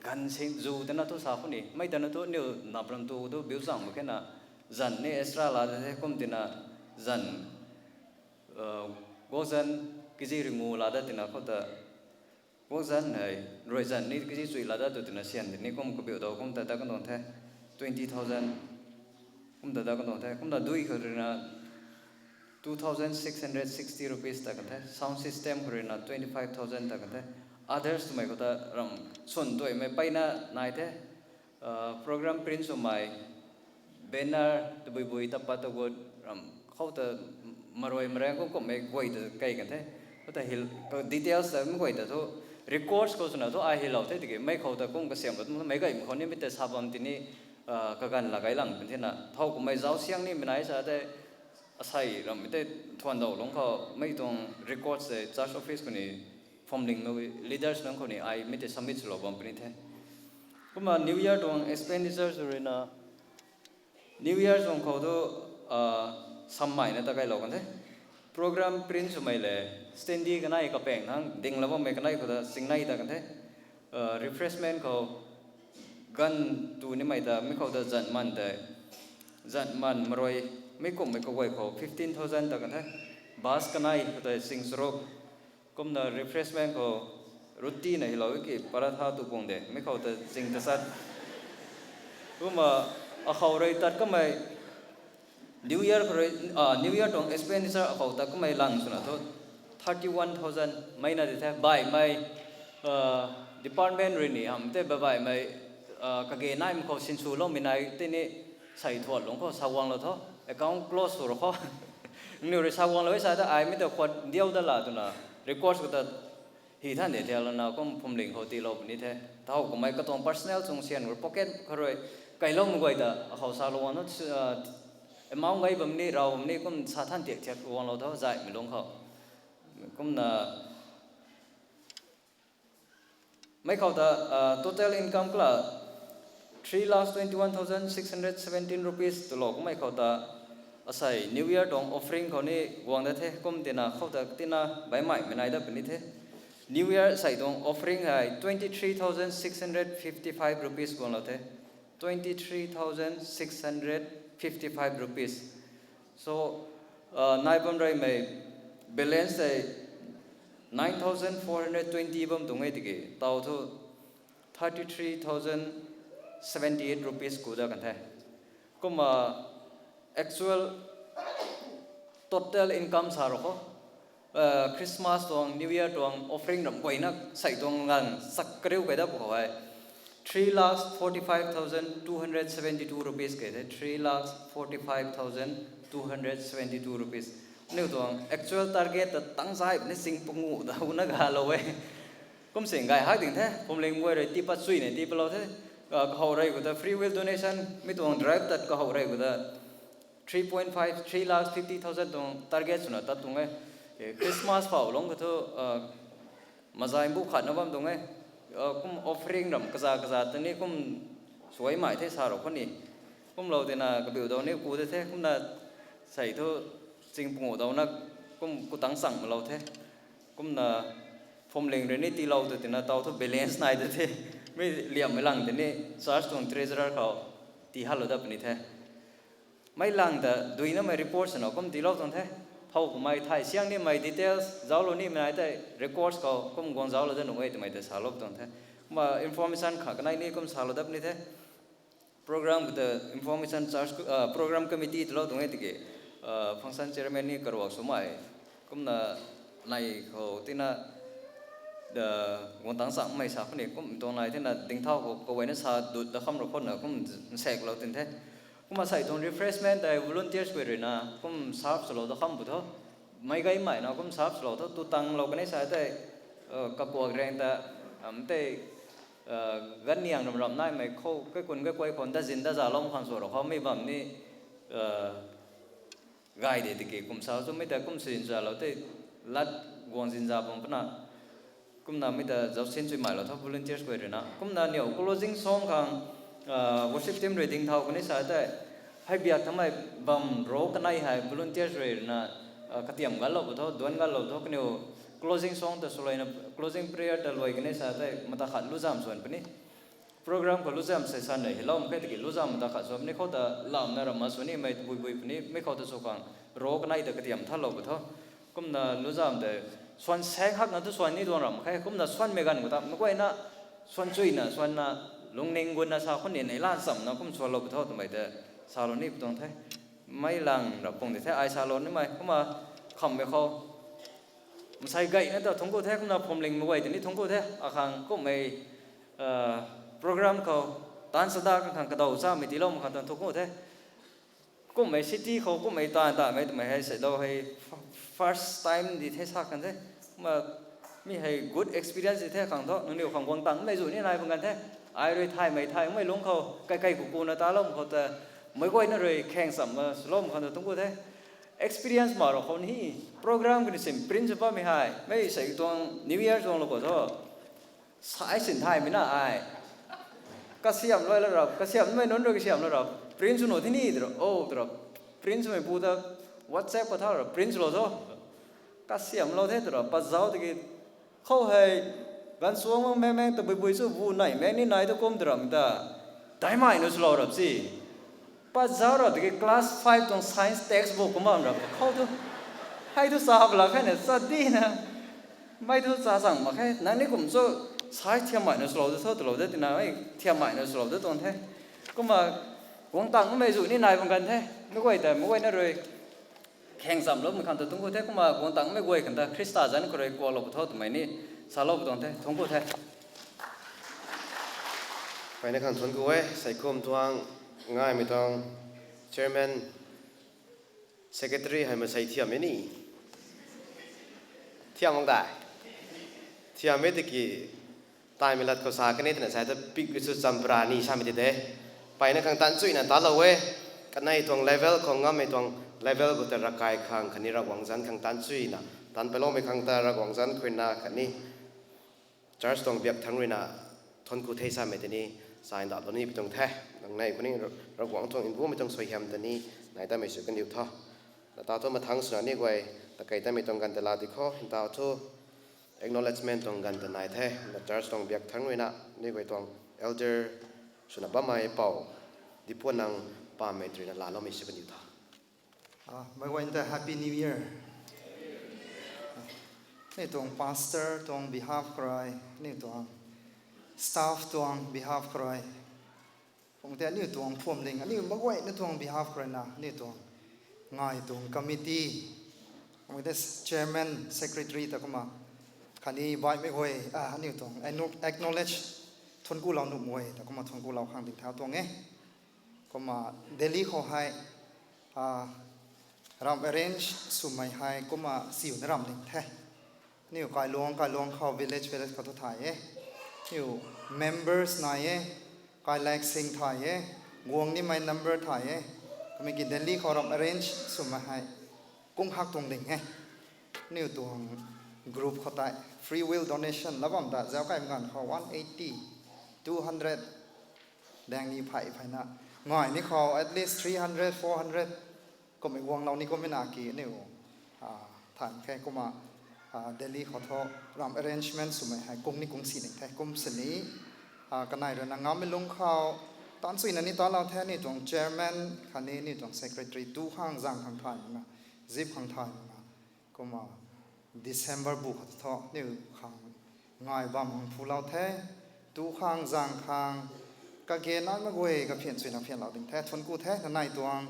ganv sing zu tana thu sa khou ni, mei tana thu aniu nap ram tu thu bill zang mak khe na, zanv ni extra laa de the kum tina, zanv, uh, guakzanv kg ringu laa dat tina khou ta, guakzanv hei, ruaizanv ni kg chui laa dat tu tina syan tini kum kabiu dau kum ta dat kan tuang the, twenty thousand, kum ta dat kan tuang the, kumna dui khou rui na two thousand six hundred sixty rupees ta kan the, sound system khou rui na twenty five thousand ta kan the, others twmei khou ta ram swn tuaimei peyna nai the, Program print swmei, banner tabui bui tapa tagut ram khou ta marui marang kum kummei guay ta kai kan the. Khou ta hil, details ta mi guay ta thu, records khou swna thu ai hilou the tiki mei khou ta kum kasiam ka tumei gaymei khou nimei ta sa bam tini kaganv la gay lang pun thena thau kummei zauc siang nimei nai sa tei asei rammei tei thuan dau lungc khou mei tuang records tei church office khou ni Phuamling leaders nunc khou ni ai mei tei submit swlou bam puni the. Kumna New Year tuang expenditure sw ruina, New Year tuang khou thu sammeina ta kailou kan the. Program print swmei le, standee kanei kapaeng thang dinglou bammei kanei khou ta singnei ta kan the. Refreshment khou ganv tu nimei ta mi khou ta zanman tei, zanman marui, mi kummei kaguay khou fifteen thousand ta kan the. Bus kanei khou tei sing charuk. Kumna refreshment khou roti na hilou ki paratha tu pung de, mi khou ta sing tasat. Kumna akhou rui tat kamei New Year khou rui, New Year tuang expenditure akhou tat kamei lang swna thu thirty one thousand mei na di the. Baihmei department rui ni hamh tei baihmei kage naimei khou sinswloumei nai tini sei thuat lungc khou sa guanglou tho, account close sw ra kho. Niw rui sa guanglou e sa ta ai mei ta khuat diau da la twna records khou ta hi than de thiak lana kum Phuamling khou tiilou puni the. Thau kummei katuang personal chung sian khou pocket khou rui kailoumei guay ta akhou salou guang, amount gay bam ni raw bam ni kum sa than tiak thiak guanglou tho zaihmei lungc khou. Kumna mei khou ta total income kala three lakhs twenty one thousand six hundred seventeen rupees twlou kummei khou ta asei New Year tuang offering khou ni guang da the. Kum tina khou ta tina baihmei mei nai dat puni the. New Year asei tuang offering hei twenty three thousand six hundred fifty five rupees guanglou the. Twenty three thousand six hundred fifty five rupees. So nai bam reymei balance tei nine thousand four hundred twenty bam tuang e tiki tau thu thirty three thousand seventy eight rupees ku da kan the. Kumna actual total income sa ra kho, Christmas tuang, New Year tuang offering ram guayna sei tuang nganv sak kariu kai da pw khou hei three lakhs forty five thousand two hundred seventy two rupees kai the. Three lakhs forty five thousand two hundred seventy two rupees. Aniu tuang actual target ta tang zai ni sing pangu da u na galou e. Kum sing gay hak ding the, Phuamling guay rui tii pat chuy ne tii palou the. Kahow rey khou ta free will donation mi tuang drive tat kahow rey khou ta three point five, three lakhs fifty thousand tuang target swna tat tuang e. Christmas phau lungc khou thu mazai bu khatna bam tuang e. Kum offering ram kaza kaza ta ni kum suaimei the sa rou khou ni. Kumlou tina kabiu dau ni ku de the, kumna sei thu ching pungu dauna kum kutang chang malou the. Kumna Phuamling rui ni tiilou tu tina tau thu balance nai de the. Mi liammei lang tini church tuang treasurer khou tii halou dat puni the. Mei lang ta duinamei report swna kum tiilou tuang the. Thow kumei thay siang nimei details zauclou nimei nai tei records khou kum guang zauclou dat nuh e twmei ta salou tuang the. Kumna information kha kanei ni kum salou dat puni the. Program khou ta information church, program committee twlou tuang e tiki function chairman ni karuak swmei. Kumna nai khou tina guang tang changmei sa khou ni kum tuang nai tina dingthau khou kaguayna sa dut da kham rou khouna kum nsaklou tin the. Kumna sei tuang refreshment tei volunteers guay ruina kum serve swlou da kham pu tho. Meic gaymei na kum serve swlou tho, tu tanglou kanei sa tei kakuak rang ta, am tei ganniang ram ram naimei khou kaikhun kakuai khou nda zin da zalou khang sw rou khou mi bam ni gay de tiki kum sa chumei ta kum sinzalou tei lat guang zinza bam puna. Kumna mi ta zaucsin chuimailou tho volunteers guay ruina. Kumna niw closing song khang worship team rui dingthau kanei sa tei hei biak thamei bam rou kanei hei volunteers rui ruina katiam ganlou pu tho, duanc ganlou tho kaniw closing song ta swluaina closing prayer ta luai kanei sa tei mata khat luzam swan puni. Program khou luzam session nei hilou mak khe tiki luzam mata khat swan puni khou ta lamna ramna sw nimei bui bui puni, mi khou ta sw khang rou kanei ta katiam thalou pu tho. Kumna luzam tei swan saeng hakna thu swan ni duang ram mak khe, kumna swanmei ganv khou ta meic guayna swan chuina swanna lungning gunna sa khou ni neihla chamna kum swanlou pu tho twmei tei salou ni pu tuang the. Meic lang rap pung di the ai salou nimei kumna khammei khou masei gayna ta thungc ku the, kumna Phuamling mei guay tei ni thungc ku the, akhang kummei program khou Taanv sada khang khang kadaw chamei tiiloumei khang tan thuk the. Kummei city khou kummei taanv tamei twmei hei seilou hei first time di the sa kan the. Kumna mi hei good experience di the khang thu nangniw khang guang tangmei zu ni nai bam kan the. Ai rui thaymei thaymei lungc khou kaikei kukuna taloumei khou ta meic guayna rui khang cham swloumei khang ta tuang ku the. Experience ma rou khou ni program kani sim print sw bammei hei mei sei tuang New Year tuang lou khou thu sai sin thaymei na ai. Kasiamh lou la rap, kasiamhmei nunc rui kasiamh lou rap, print sw nuh the ni tw rap, o tw rap, print swmei pu ta WhatsApp khou tha rap, print swlou tho. Kasiamhlou the tw rap, pa zauc tiki khou hei ganv suang mang meng meng tabui bui chu bu nai meng ni nai tu kum tw rap ta. Daimei nu swlou rap si. Pa zauc rap tiki class five tuang science textbook kum bam rap khou tu. Hei tu sa lak khe na, sa di na. Mei thu cha chang mak khe, nang ni kum chu sai thiammei nu swlou de tho, twlou de tina, mei thiammei nu swlou de tuang the. Kumna guang tangmei zu ni nai bam kan the, meic guay ta, meic guayna rui khang chamloumei khang ta tuang ku the, kumna guang tangmei guay khang ta Khrista zanc khou rui kuaklou pu tho twmei ni salou pu tuang the, tuang ku the. Peyna khang thuanc ku e, seikum tuang, ngaimei tuang, chairman, secretary hei masei thiam e ni. Thiam mak dai. Thiam e tiki, taimei lat khou sa kan e twna sa ta pik sw champra ni samei ti de. Peyna khang tanchuina talou e. Kanei tuang level khou ngammei tuang level khou ta Ravkai khang khatni Ravguangc zanc khang tanchuina tan peyloumei khang ta Ravguangc zanc khuina khatni church tuang biak thangc ruina thuanc ku the samei tini sa ndauhlou ni pi tuang the. Nang nei khou ni Ravguangc tuang nbumei tuang suaihiam ta ni nai tamei sw kandiu tho. Nata thu mathangc swna ni guay takei tamei tuang ganv ta la di khou, nta thu acknowledgement tuang ganv ta nai the. Na church tuang biak thangc ruina ni guay tuang elder swna bammei pou Dipuannang Pamei ruina laaloumei sw kandiu tho. Meic guayna ta Happy New Year. Ni tuang pastor tuang behalf khou rui, ni tuang staff tuang behalf khou rui, kum tei aniu tuang phuam ding aniu meic guayna tuang behalf khou ruina ni tuang ngai tuang committee, kum tei chairman, secretary ta kumna khatni baihmei guay, aniu tuang acknowledge thuanc kulou nuhmei guay ta kumna thuanc kulou khang ding thau tuang e. Kumna Delhi khou hei ramh arrange swmei hei kumna siuna ramh ding the. Aniu kailuangc kailuangc khou village village khou thu thay e. Aniu members nai e, kailak sing thay e, guang nimei number thay e. Kamei ki Delhi khou ramh arrange swmei hei kung hak tuang ding e. Aniu tuang group khou tei free will donation la bam ta zauc kai ganv khou one eighty, two hundred daeng ni phey pheyna, ngai ni khou at least three hundred, four hundred kummei guanglou ni kummei na ki aniu thay khe. Kumna Delhi khou thu ramh arrangement swmei hei kung ni kung si ding the. Kum sini kanei ruina ngammei lungc khou tanchuina ni talou the. Ni tuang chairman khatni ni tuang secretary tu khang zang khang thay makna, zip khang thay makna, kumna December bu khou thu aniu khang ngai bam khang phulou the. Tu khang zang khang kage naimei guay kaphian chuina phianlou ding the. Thuanc ku the, nanei tuang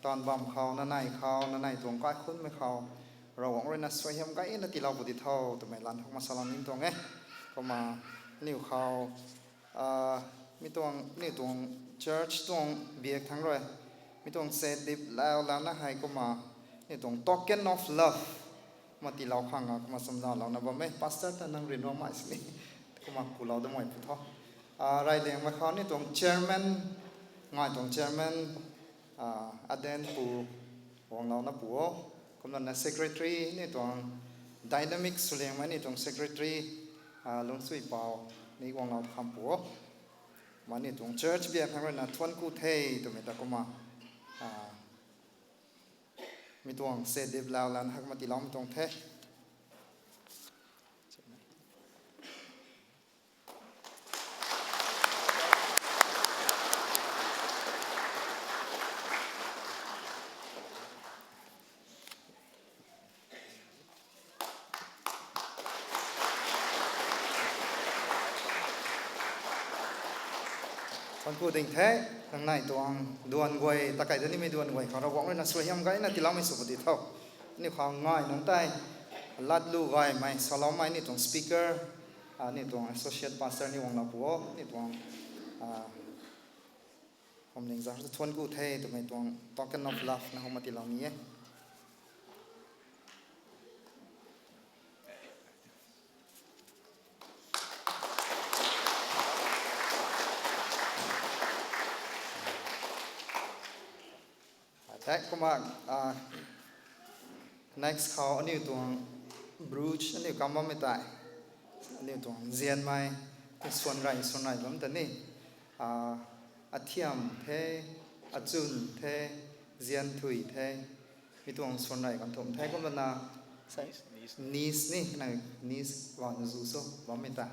taanv bam khou, nanei khou, nanei tuang kaikhunmei khou Ravguangc ruina suaihiam gayna tiilou pu di tho twmei lan thak masalou ni tuang e. Kumna aniu khou mi tuang, aniu tuang church tuang biak thangc rui mi tuang se dip lau lana hei kumna aniu tuang token of love kumna tiilou khang a kumna chamdalouna bam e. Pastor ta nang rui nuangmei sini kumna kulou damei pu tho. Rayliangmei khou aniu tuang chairman, ngai tuang chairman, Aden pu guanglouna pu o. Kumna na secretary aniu tuang dynamic swliangmei aniu tuang secretary, Lungchui Pau ni guanglou kham pu o. Kumna aniu tuang church biak khang ruina thuanc ku the twmei ta kumna mi tuang se dip lau lan hak ma tiiloumei tuang the. Thuanc ku ding the, nangnei tuang duan guay, takei ta nimei duan guay khou Ravguangc ruina suaihiam gayna tiiloumei sw pu di tho. Aniu khou ngai nunc tei latlu gaymei saloumei aniu tuang speaker, aniu tuang associate pastor ni guanglou pu o, aniu tuang Phuamling zang thu thuanc ku the twmei tuang token of love na hou ma tiilou ni e. Thei kumna, next khou aniu tuang brooch aniu kam bammei tei, aniu tuang nzianmei, suan rey suan rey bam ta ni, athiam the, achun the, nzian thui the, mi tuang suan rey kan thum the kumna, niece ni na, niece guang zu so bammei ta,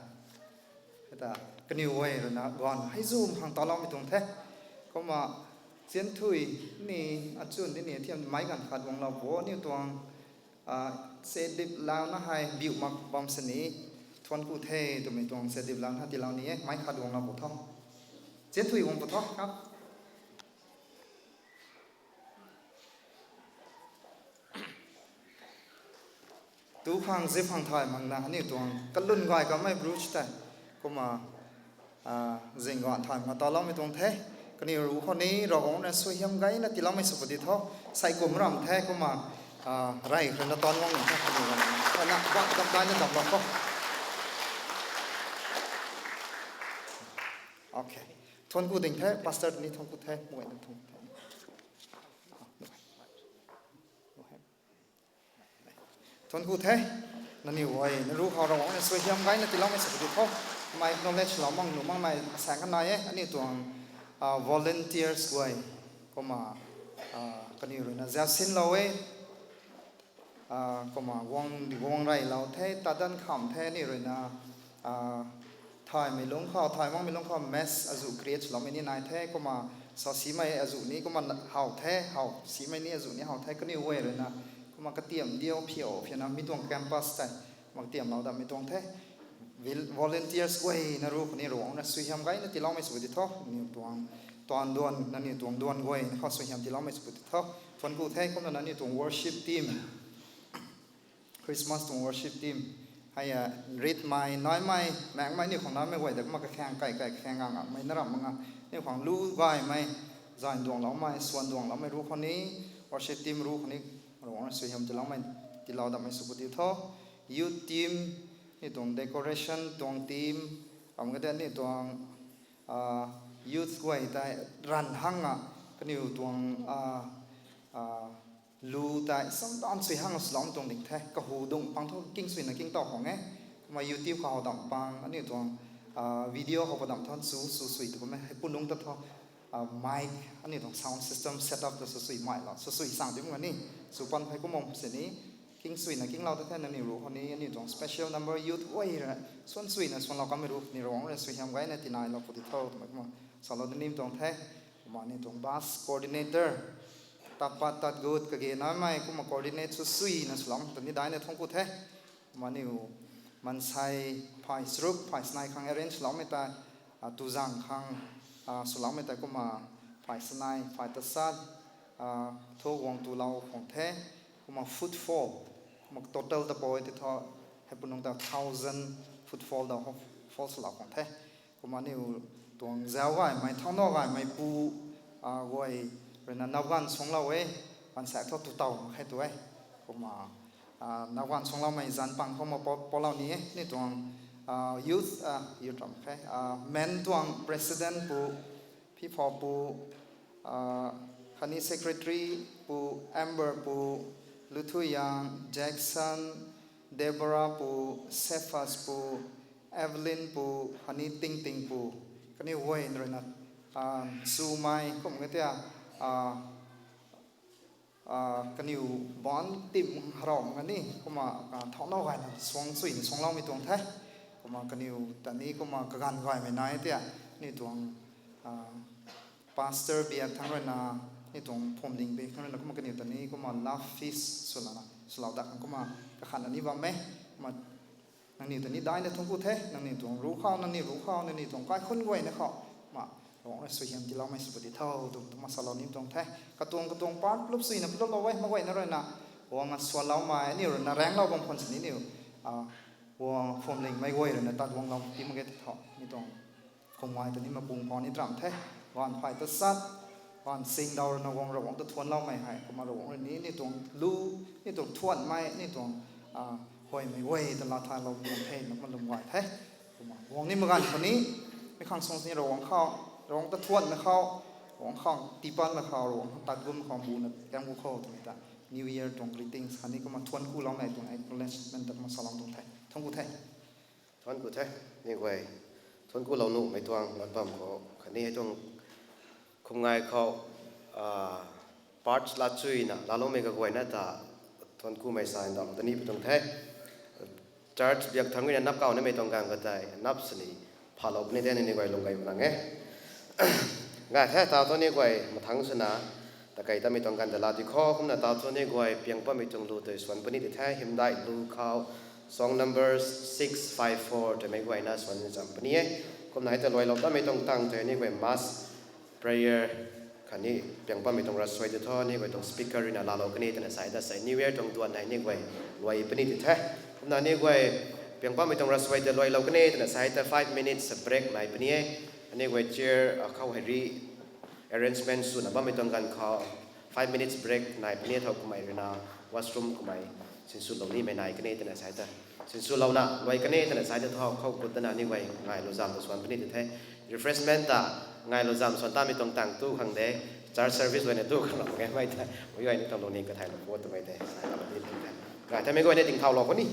hei ta kaniw guay ruina guang hei zu khang taloumei tuang the. Kumna nzian thui ni, achun ni, athiam meic ganv khat guanglou bo aniu tuang, sedip launa hei biu mak bam sini, thuanc ku the twmei tuang sedip launa tiilou ni e, meic khat guanglou bo tho. Nzian thui guang bo tho. Tu khang zip khang thay makna aniu tuang kalun gay kamei brooch tei, kumna, zing guan thay makna taloumei tuang the. Kaniw ruc khou ni Ravguangc rui suaihiam gayna tiiloumei sw pw di tho. Sei kum ram the kumna, rey khou na tan guang ni the kaniw ruc. Ana bak dam daina damlou khou. Thuanc ku ding the, pastor ni thuanc ku the, mei na thuanc ku the. Thuanc ku the, nangniw guay na ruc khou Ravguangc rui suaihiam gayna tiiloumei sw pw di tho. Mei knowledge lou mak nuh makmei asaekc kanei e, aniu tuang volunteers guay, kumna, kaniw ruina zauc sinlou e. Kumna guang reylou the, tadanv kham the, aniu ruina thaymei lungc khou, thay makmei lungc khou mess azuh create swloumei ni nai the, kumna sa simei azuh ni kumna how the, how simei ni azuh ni how the, kaniw guay ruina, kumna katiam diu phiu phiuna mi tuang campus tei, kumna katiamlou dammei tuang the. Volunteers guay na ruc khou ni Ravguangc rui suaihiam gayna tiiloumei sw pw di tho, nangniw tuang, tuang duan, nangniw tuang duan guay na khou suaihiam tiiloumei sw pw di tho. Thuanc ku the, kumna nangniw tuang worship team, Christmas tuang worship team, hei, ritmei, naimei, maekmei, aniu khang naimei guay de kumna kakhaeng kai kai kakhaeng gang gangmei na ram mak nga, aniu khang lu gaymei, zay duangloumei, suan duangloumei ruc khou ni, worship team ruc khou ni, Ravguangc rui suaihiam tiiloumei, tiilou dammei sw pw di tho. Youth team, aniu tuang decoration tuang team, ram kade aniu tuang youth guay tei ranv hang a, kaniw tuang lu tei samtan sui hang swlou tuang ding the, kahu dungc pang thu king suina king tow khang e. Kumna YouTube khou how dam pang, aniu tuang video khou pa dam than sw, sw sui tu bammei hei punung ta thu, mic, aniu tuang sound system setup ta sw sui mai lou, sw sui sang dim nga ni, sw pan hei kum bam sini, king suina kinglou ta the, nangniw ruc khou ni, aniu tuang special number youth guay rui, suan suina suanlou kamei ruc ni Ravguangc rui suaihiam gayna tinailou pw di tho twmei kumna salou da nim tuang the. Kumna aniu tuang bus coordinator, tat pat tat gut kage naimei kumna coordinate sw suina swlou ta ni daina thuanc ku the. Kumna aniu maansei phay charuk, phay sanei khang arrange swloumei tei, tuzang khang swloumei tei kumna phay sanei, phay tasat thu guang tulou khang the. Kumna footfall, kumna total ta pw e ti thu, hei punung ta thousand footfall da, fall swlou khang the. Kumna aniu tuang zauc gaymei, thauc naw gaymei pu guay ruina nap ganv suanglou e, ganv saekc thu tu tow mak khe tu e. Kumna nap ganv suangloumei zanc pang khou ma palou ni e, aniu tuang youth, youth ram khe, men tuang president pu, Phipha pu, khatni secretary pu, Amber pu, Luthuyang, Jackson, Deborah pu, Cephas pu, Evelyn pu, khatni Tingting pu, kaniw guay ruina sumei kum ka tia, kaniw ban tim harau mak ni kumna thauc naw gayna suang suina suangloumei tuang the. Kumna kaniw ta ni kumna kaganv gaymei nai tia, aniu tuang pastor biak thangc ruina, aniu tuang phuamling biak thangc ruina kumna kaniw ta ni kumna love feast swlana swlou dat khang kumna kakhatna ni bam e. Kumna nangniw ta ni daina thuanc ku the, nangniw tuang ruc khou, nangniw ruc khou, nangniw tuang kaikhunc guayna khou, ma, Ravguangc rui suaihiam tiiloumei sw pw di tho twmei kumna salou nim tuang the. Katuang katuang part plup suina pluplou e, mak guayna ruina guang swanloumei, aniu ruina raengclou bam khwan sini aniu guang phuamlingmei guay ruina tat guanglou ti mak ge ti tho, aniu tuang Kumna ai ta ni mapung khou ni dram the. Gaanv phay ta sat, gaanv sing daw rui na guang Ravguangc ta thuanloumei hei, kumna Ravguangc rui ni, ni tuang lu, ni tuang thuanmei, ni tuang, ah, huaymei guay ta laa thaylou bam the, na kumna lum gay the. Kumna guang nimei ganv khou ni, mi khang sung sini Ravguangc khou, Ravguangc ta thuanmei khou, Ravguangc khang tiipanmei khou, Ravguangc khang tat gum khou, buna tiam gu khou twmei ta New Year tuang greetings khatni kumna thuanc kuloumei tuang acknowledgement ta kumna salou tuang the. Thuanc ku the. Thuanc ku the, ni guay. Thuanc kulou nuhmei tuang lat bam khou khatni hei tuang khum ngai khou, ah, parts laa chuina laaloumei kaguayna ta thuanc kumei sa ndauhlou da ni pi tuang the. Church biak thangc ruina nap kaw nimei tuang ganv katei nap sini phalou puni the, ni guay lung gay puna e. Gay the, tau thu ni guay mathangc swna takei tamei tuang ganv ta laa di khou, kumna tau thu ni guay piang bammei tuang lu tei suan puni di the, hymdaih lu khou, song number six five four twmei guayna suan zam puni e. Kumna hei ta luailou tamei tuang tang tei ni guay mass prayer khatni piang bammei tuang rasuai di thu, ni guay tuang speaker ruina laalou kani twna sai ta sei, New Year tuang duan hei ni guay luai puni di the. Kumna ni guay piang bammei tuang rasuai ta luailou kani twna sai ta five minutes break nai puni e. Ni guay chair, ah, khou hei ri arrangement swna bammei tuang ganv khou five minutes break nai puni e, thau kumhmei ruina washroom kumhmei sinswlou nimei nai kani twna sai ta, sinswlouna luai kani twna sai ta thau khou kut tana ni guay ngailou zam ta suan puni di the. Refreshment ta ngailou zam suan tamei tuang tang tu khang de, church service guayna tu khang lou e mei the, mei guay ni tuang lungning kathaylou pu twmei tei sai ta di the. Gay the, mei guay ni tingthaulou khou ni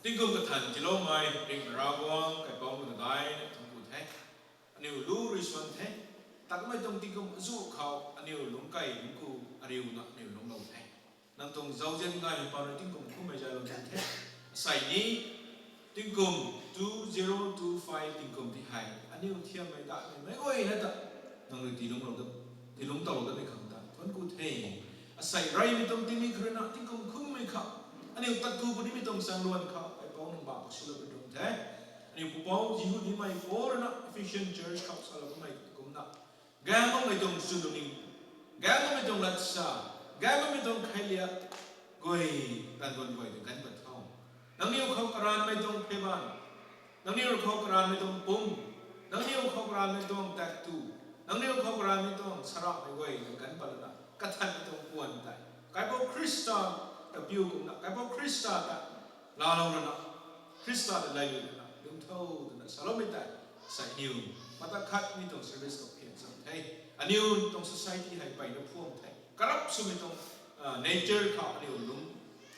Tingkum kathan tiiloumei ringhmei Ravguangc, Kaipouc nunc ta daihna thuanc ku the. Aniu lu rui suan the. Takmei tuang tingkum azuh khou aniu lungc key lungc ku, ariuna aniu lungclou the. Nang tuang zauzian gaymei paan rui tingkum kummei zaylou kan the. Asei ni tingkum two zero two five tingkum ti hei aniu thiammei daihmei meic guayna ta nang rui tiilungclou, tiilungc towlou datmei khang ta thuanc ku the. Asei reymei tuang tingmik khou ruina tingkum kummei khou aniu tat ku punimei tuang chaengluan khou Kaipouc nang bak silou pui tuang the. Aniu pupouc Jihudimei Paul ruina Ephesian church khou salou kamei kumna, gaengc bammei tuang chwnlungning, gaengc bammei tuang latsa, gaengc bammei tuang kheiliak guay, tanduan guay ta ganv pat tho. Nangniw khou karanvmei tuang pheyban, nangniw khou karanvmei tuang pumc, nangniw khou karanvmei tuang taektw, nangniw khou karanvmei tuang saramhmei guay ta ganv pat lana, kathanmei tuang puan tei Kaipouc Khrista ta piu kumna, Kaipouc Khrista ta laalou lana, Khrista ta lay lana lungc tho twna saloumei tei, asei aniu mata khat mi tuang service khou phian cham the. Aniu tuang society hei mpeyna phuam the. Corrupt swmei tuang nature khou aniu lungc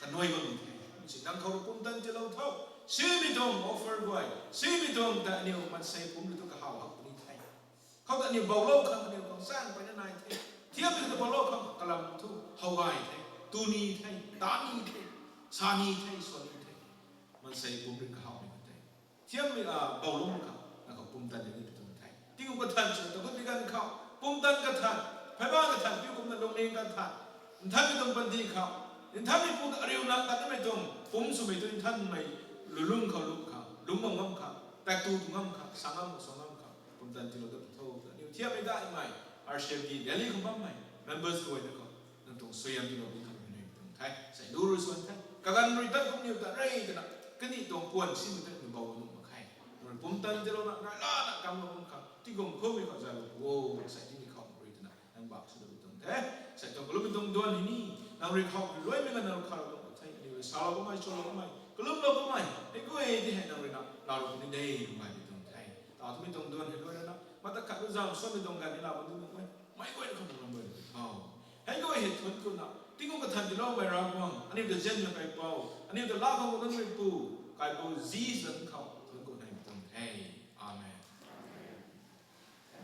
kanuai bam the. Si nang khou rui pumtan tiilou tho. Simei tuang offer guay, simei tuang ta aniu maansei pumc rui tu kahaw hak puni the. Khou ta aniu boulou khang aniu khang sang mpeyna nai the. Thiammei ta boulou khang kalam thu how gay the, tu ni the, ta ni the, sa ni the, swan ni the. Maansei pumc rui kahawmei khou tei thiammei, boulou khang nang khou pumtan ni pi tuang the. Tingkum kathan swna ta gut bi ganv khou pumtan kathan, pheyban kathan, piu kumna lungning kathan, nthanmei tuang panty khou, nthanmei pu ta ariuna tatmei tuang pumc swmei tu nthanmei lulung khou lung khang, lungc bam ngam khang, taektw tu ngam khang, sa ngam khang, sw ngam khang pumtan tiilou dat tho. Aniu thiammei daihmei, R C F D Delhi khou bammei members guayna khou nang tuang suaihiam tiilou di khang ni tuang the. Sei lu rui suan the. Kaganv rui tat kum niw ta rey twna, kaniw tuang puan simei ta ni bou nuh mak khe. Nang rui pumtan tiilouna, nai lana kamlou bam khang tingkum kummei khou zaylou o, sei timi khou rui twna nang bak silou tuang the. Sei tuang kalummei tuang duan hei ni nang rui khou luaimei ganv nang khou lou tuang the. Aniu rui salou kamei, swlou kamei, kalumlou kamei hei guay di hei nang rui na laalou ni de, nang gay mi tuang the. Taw twmei tuang duan hei luai lana mata khat lu zam suanmei tuang ganv ni laa bam tu nuhmei meic guayna khou nang ram guay tho. Hei guay hei thuanc kuna, tingkum kathan tiiloumei Ravguangc, aniu ta zianmei Kaipouc, aniu ta laa khang nunmei pu, Kaipouc Jisu zanc khou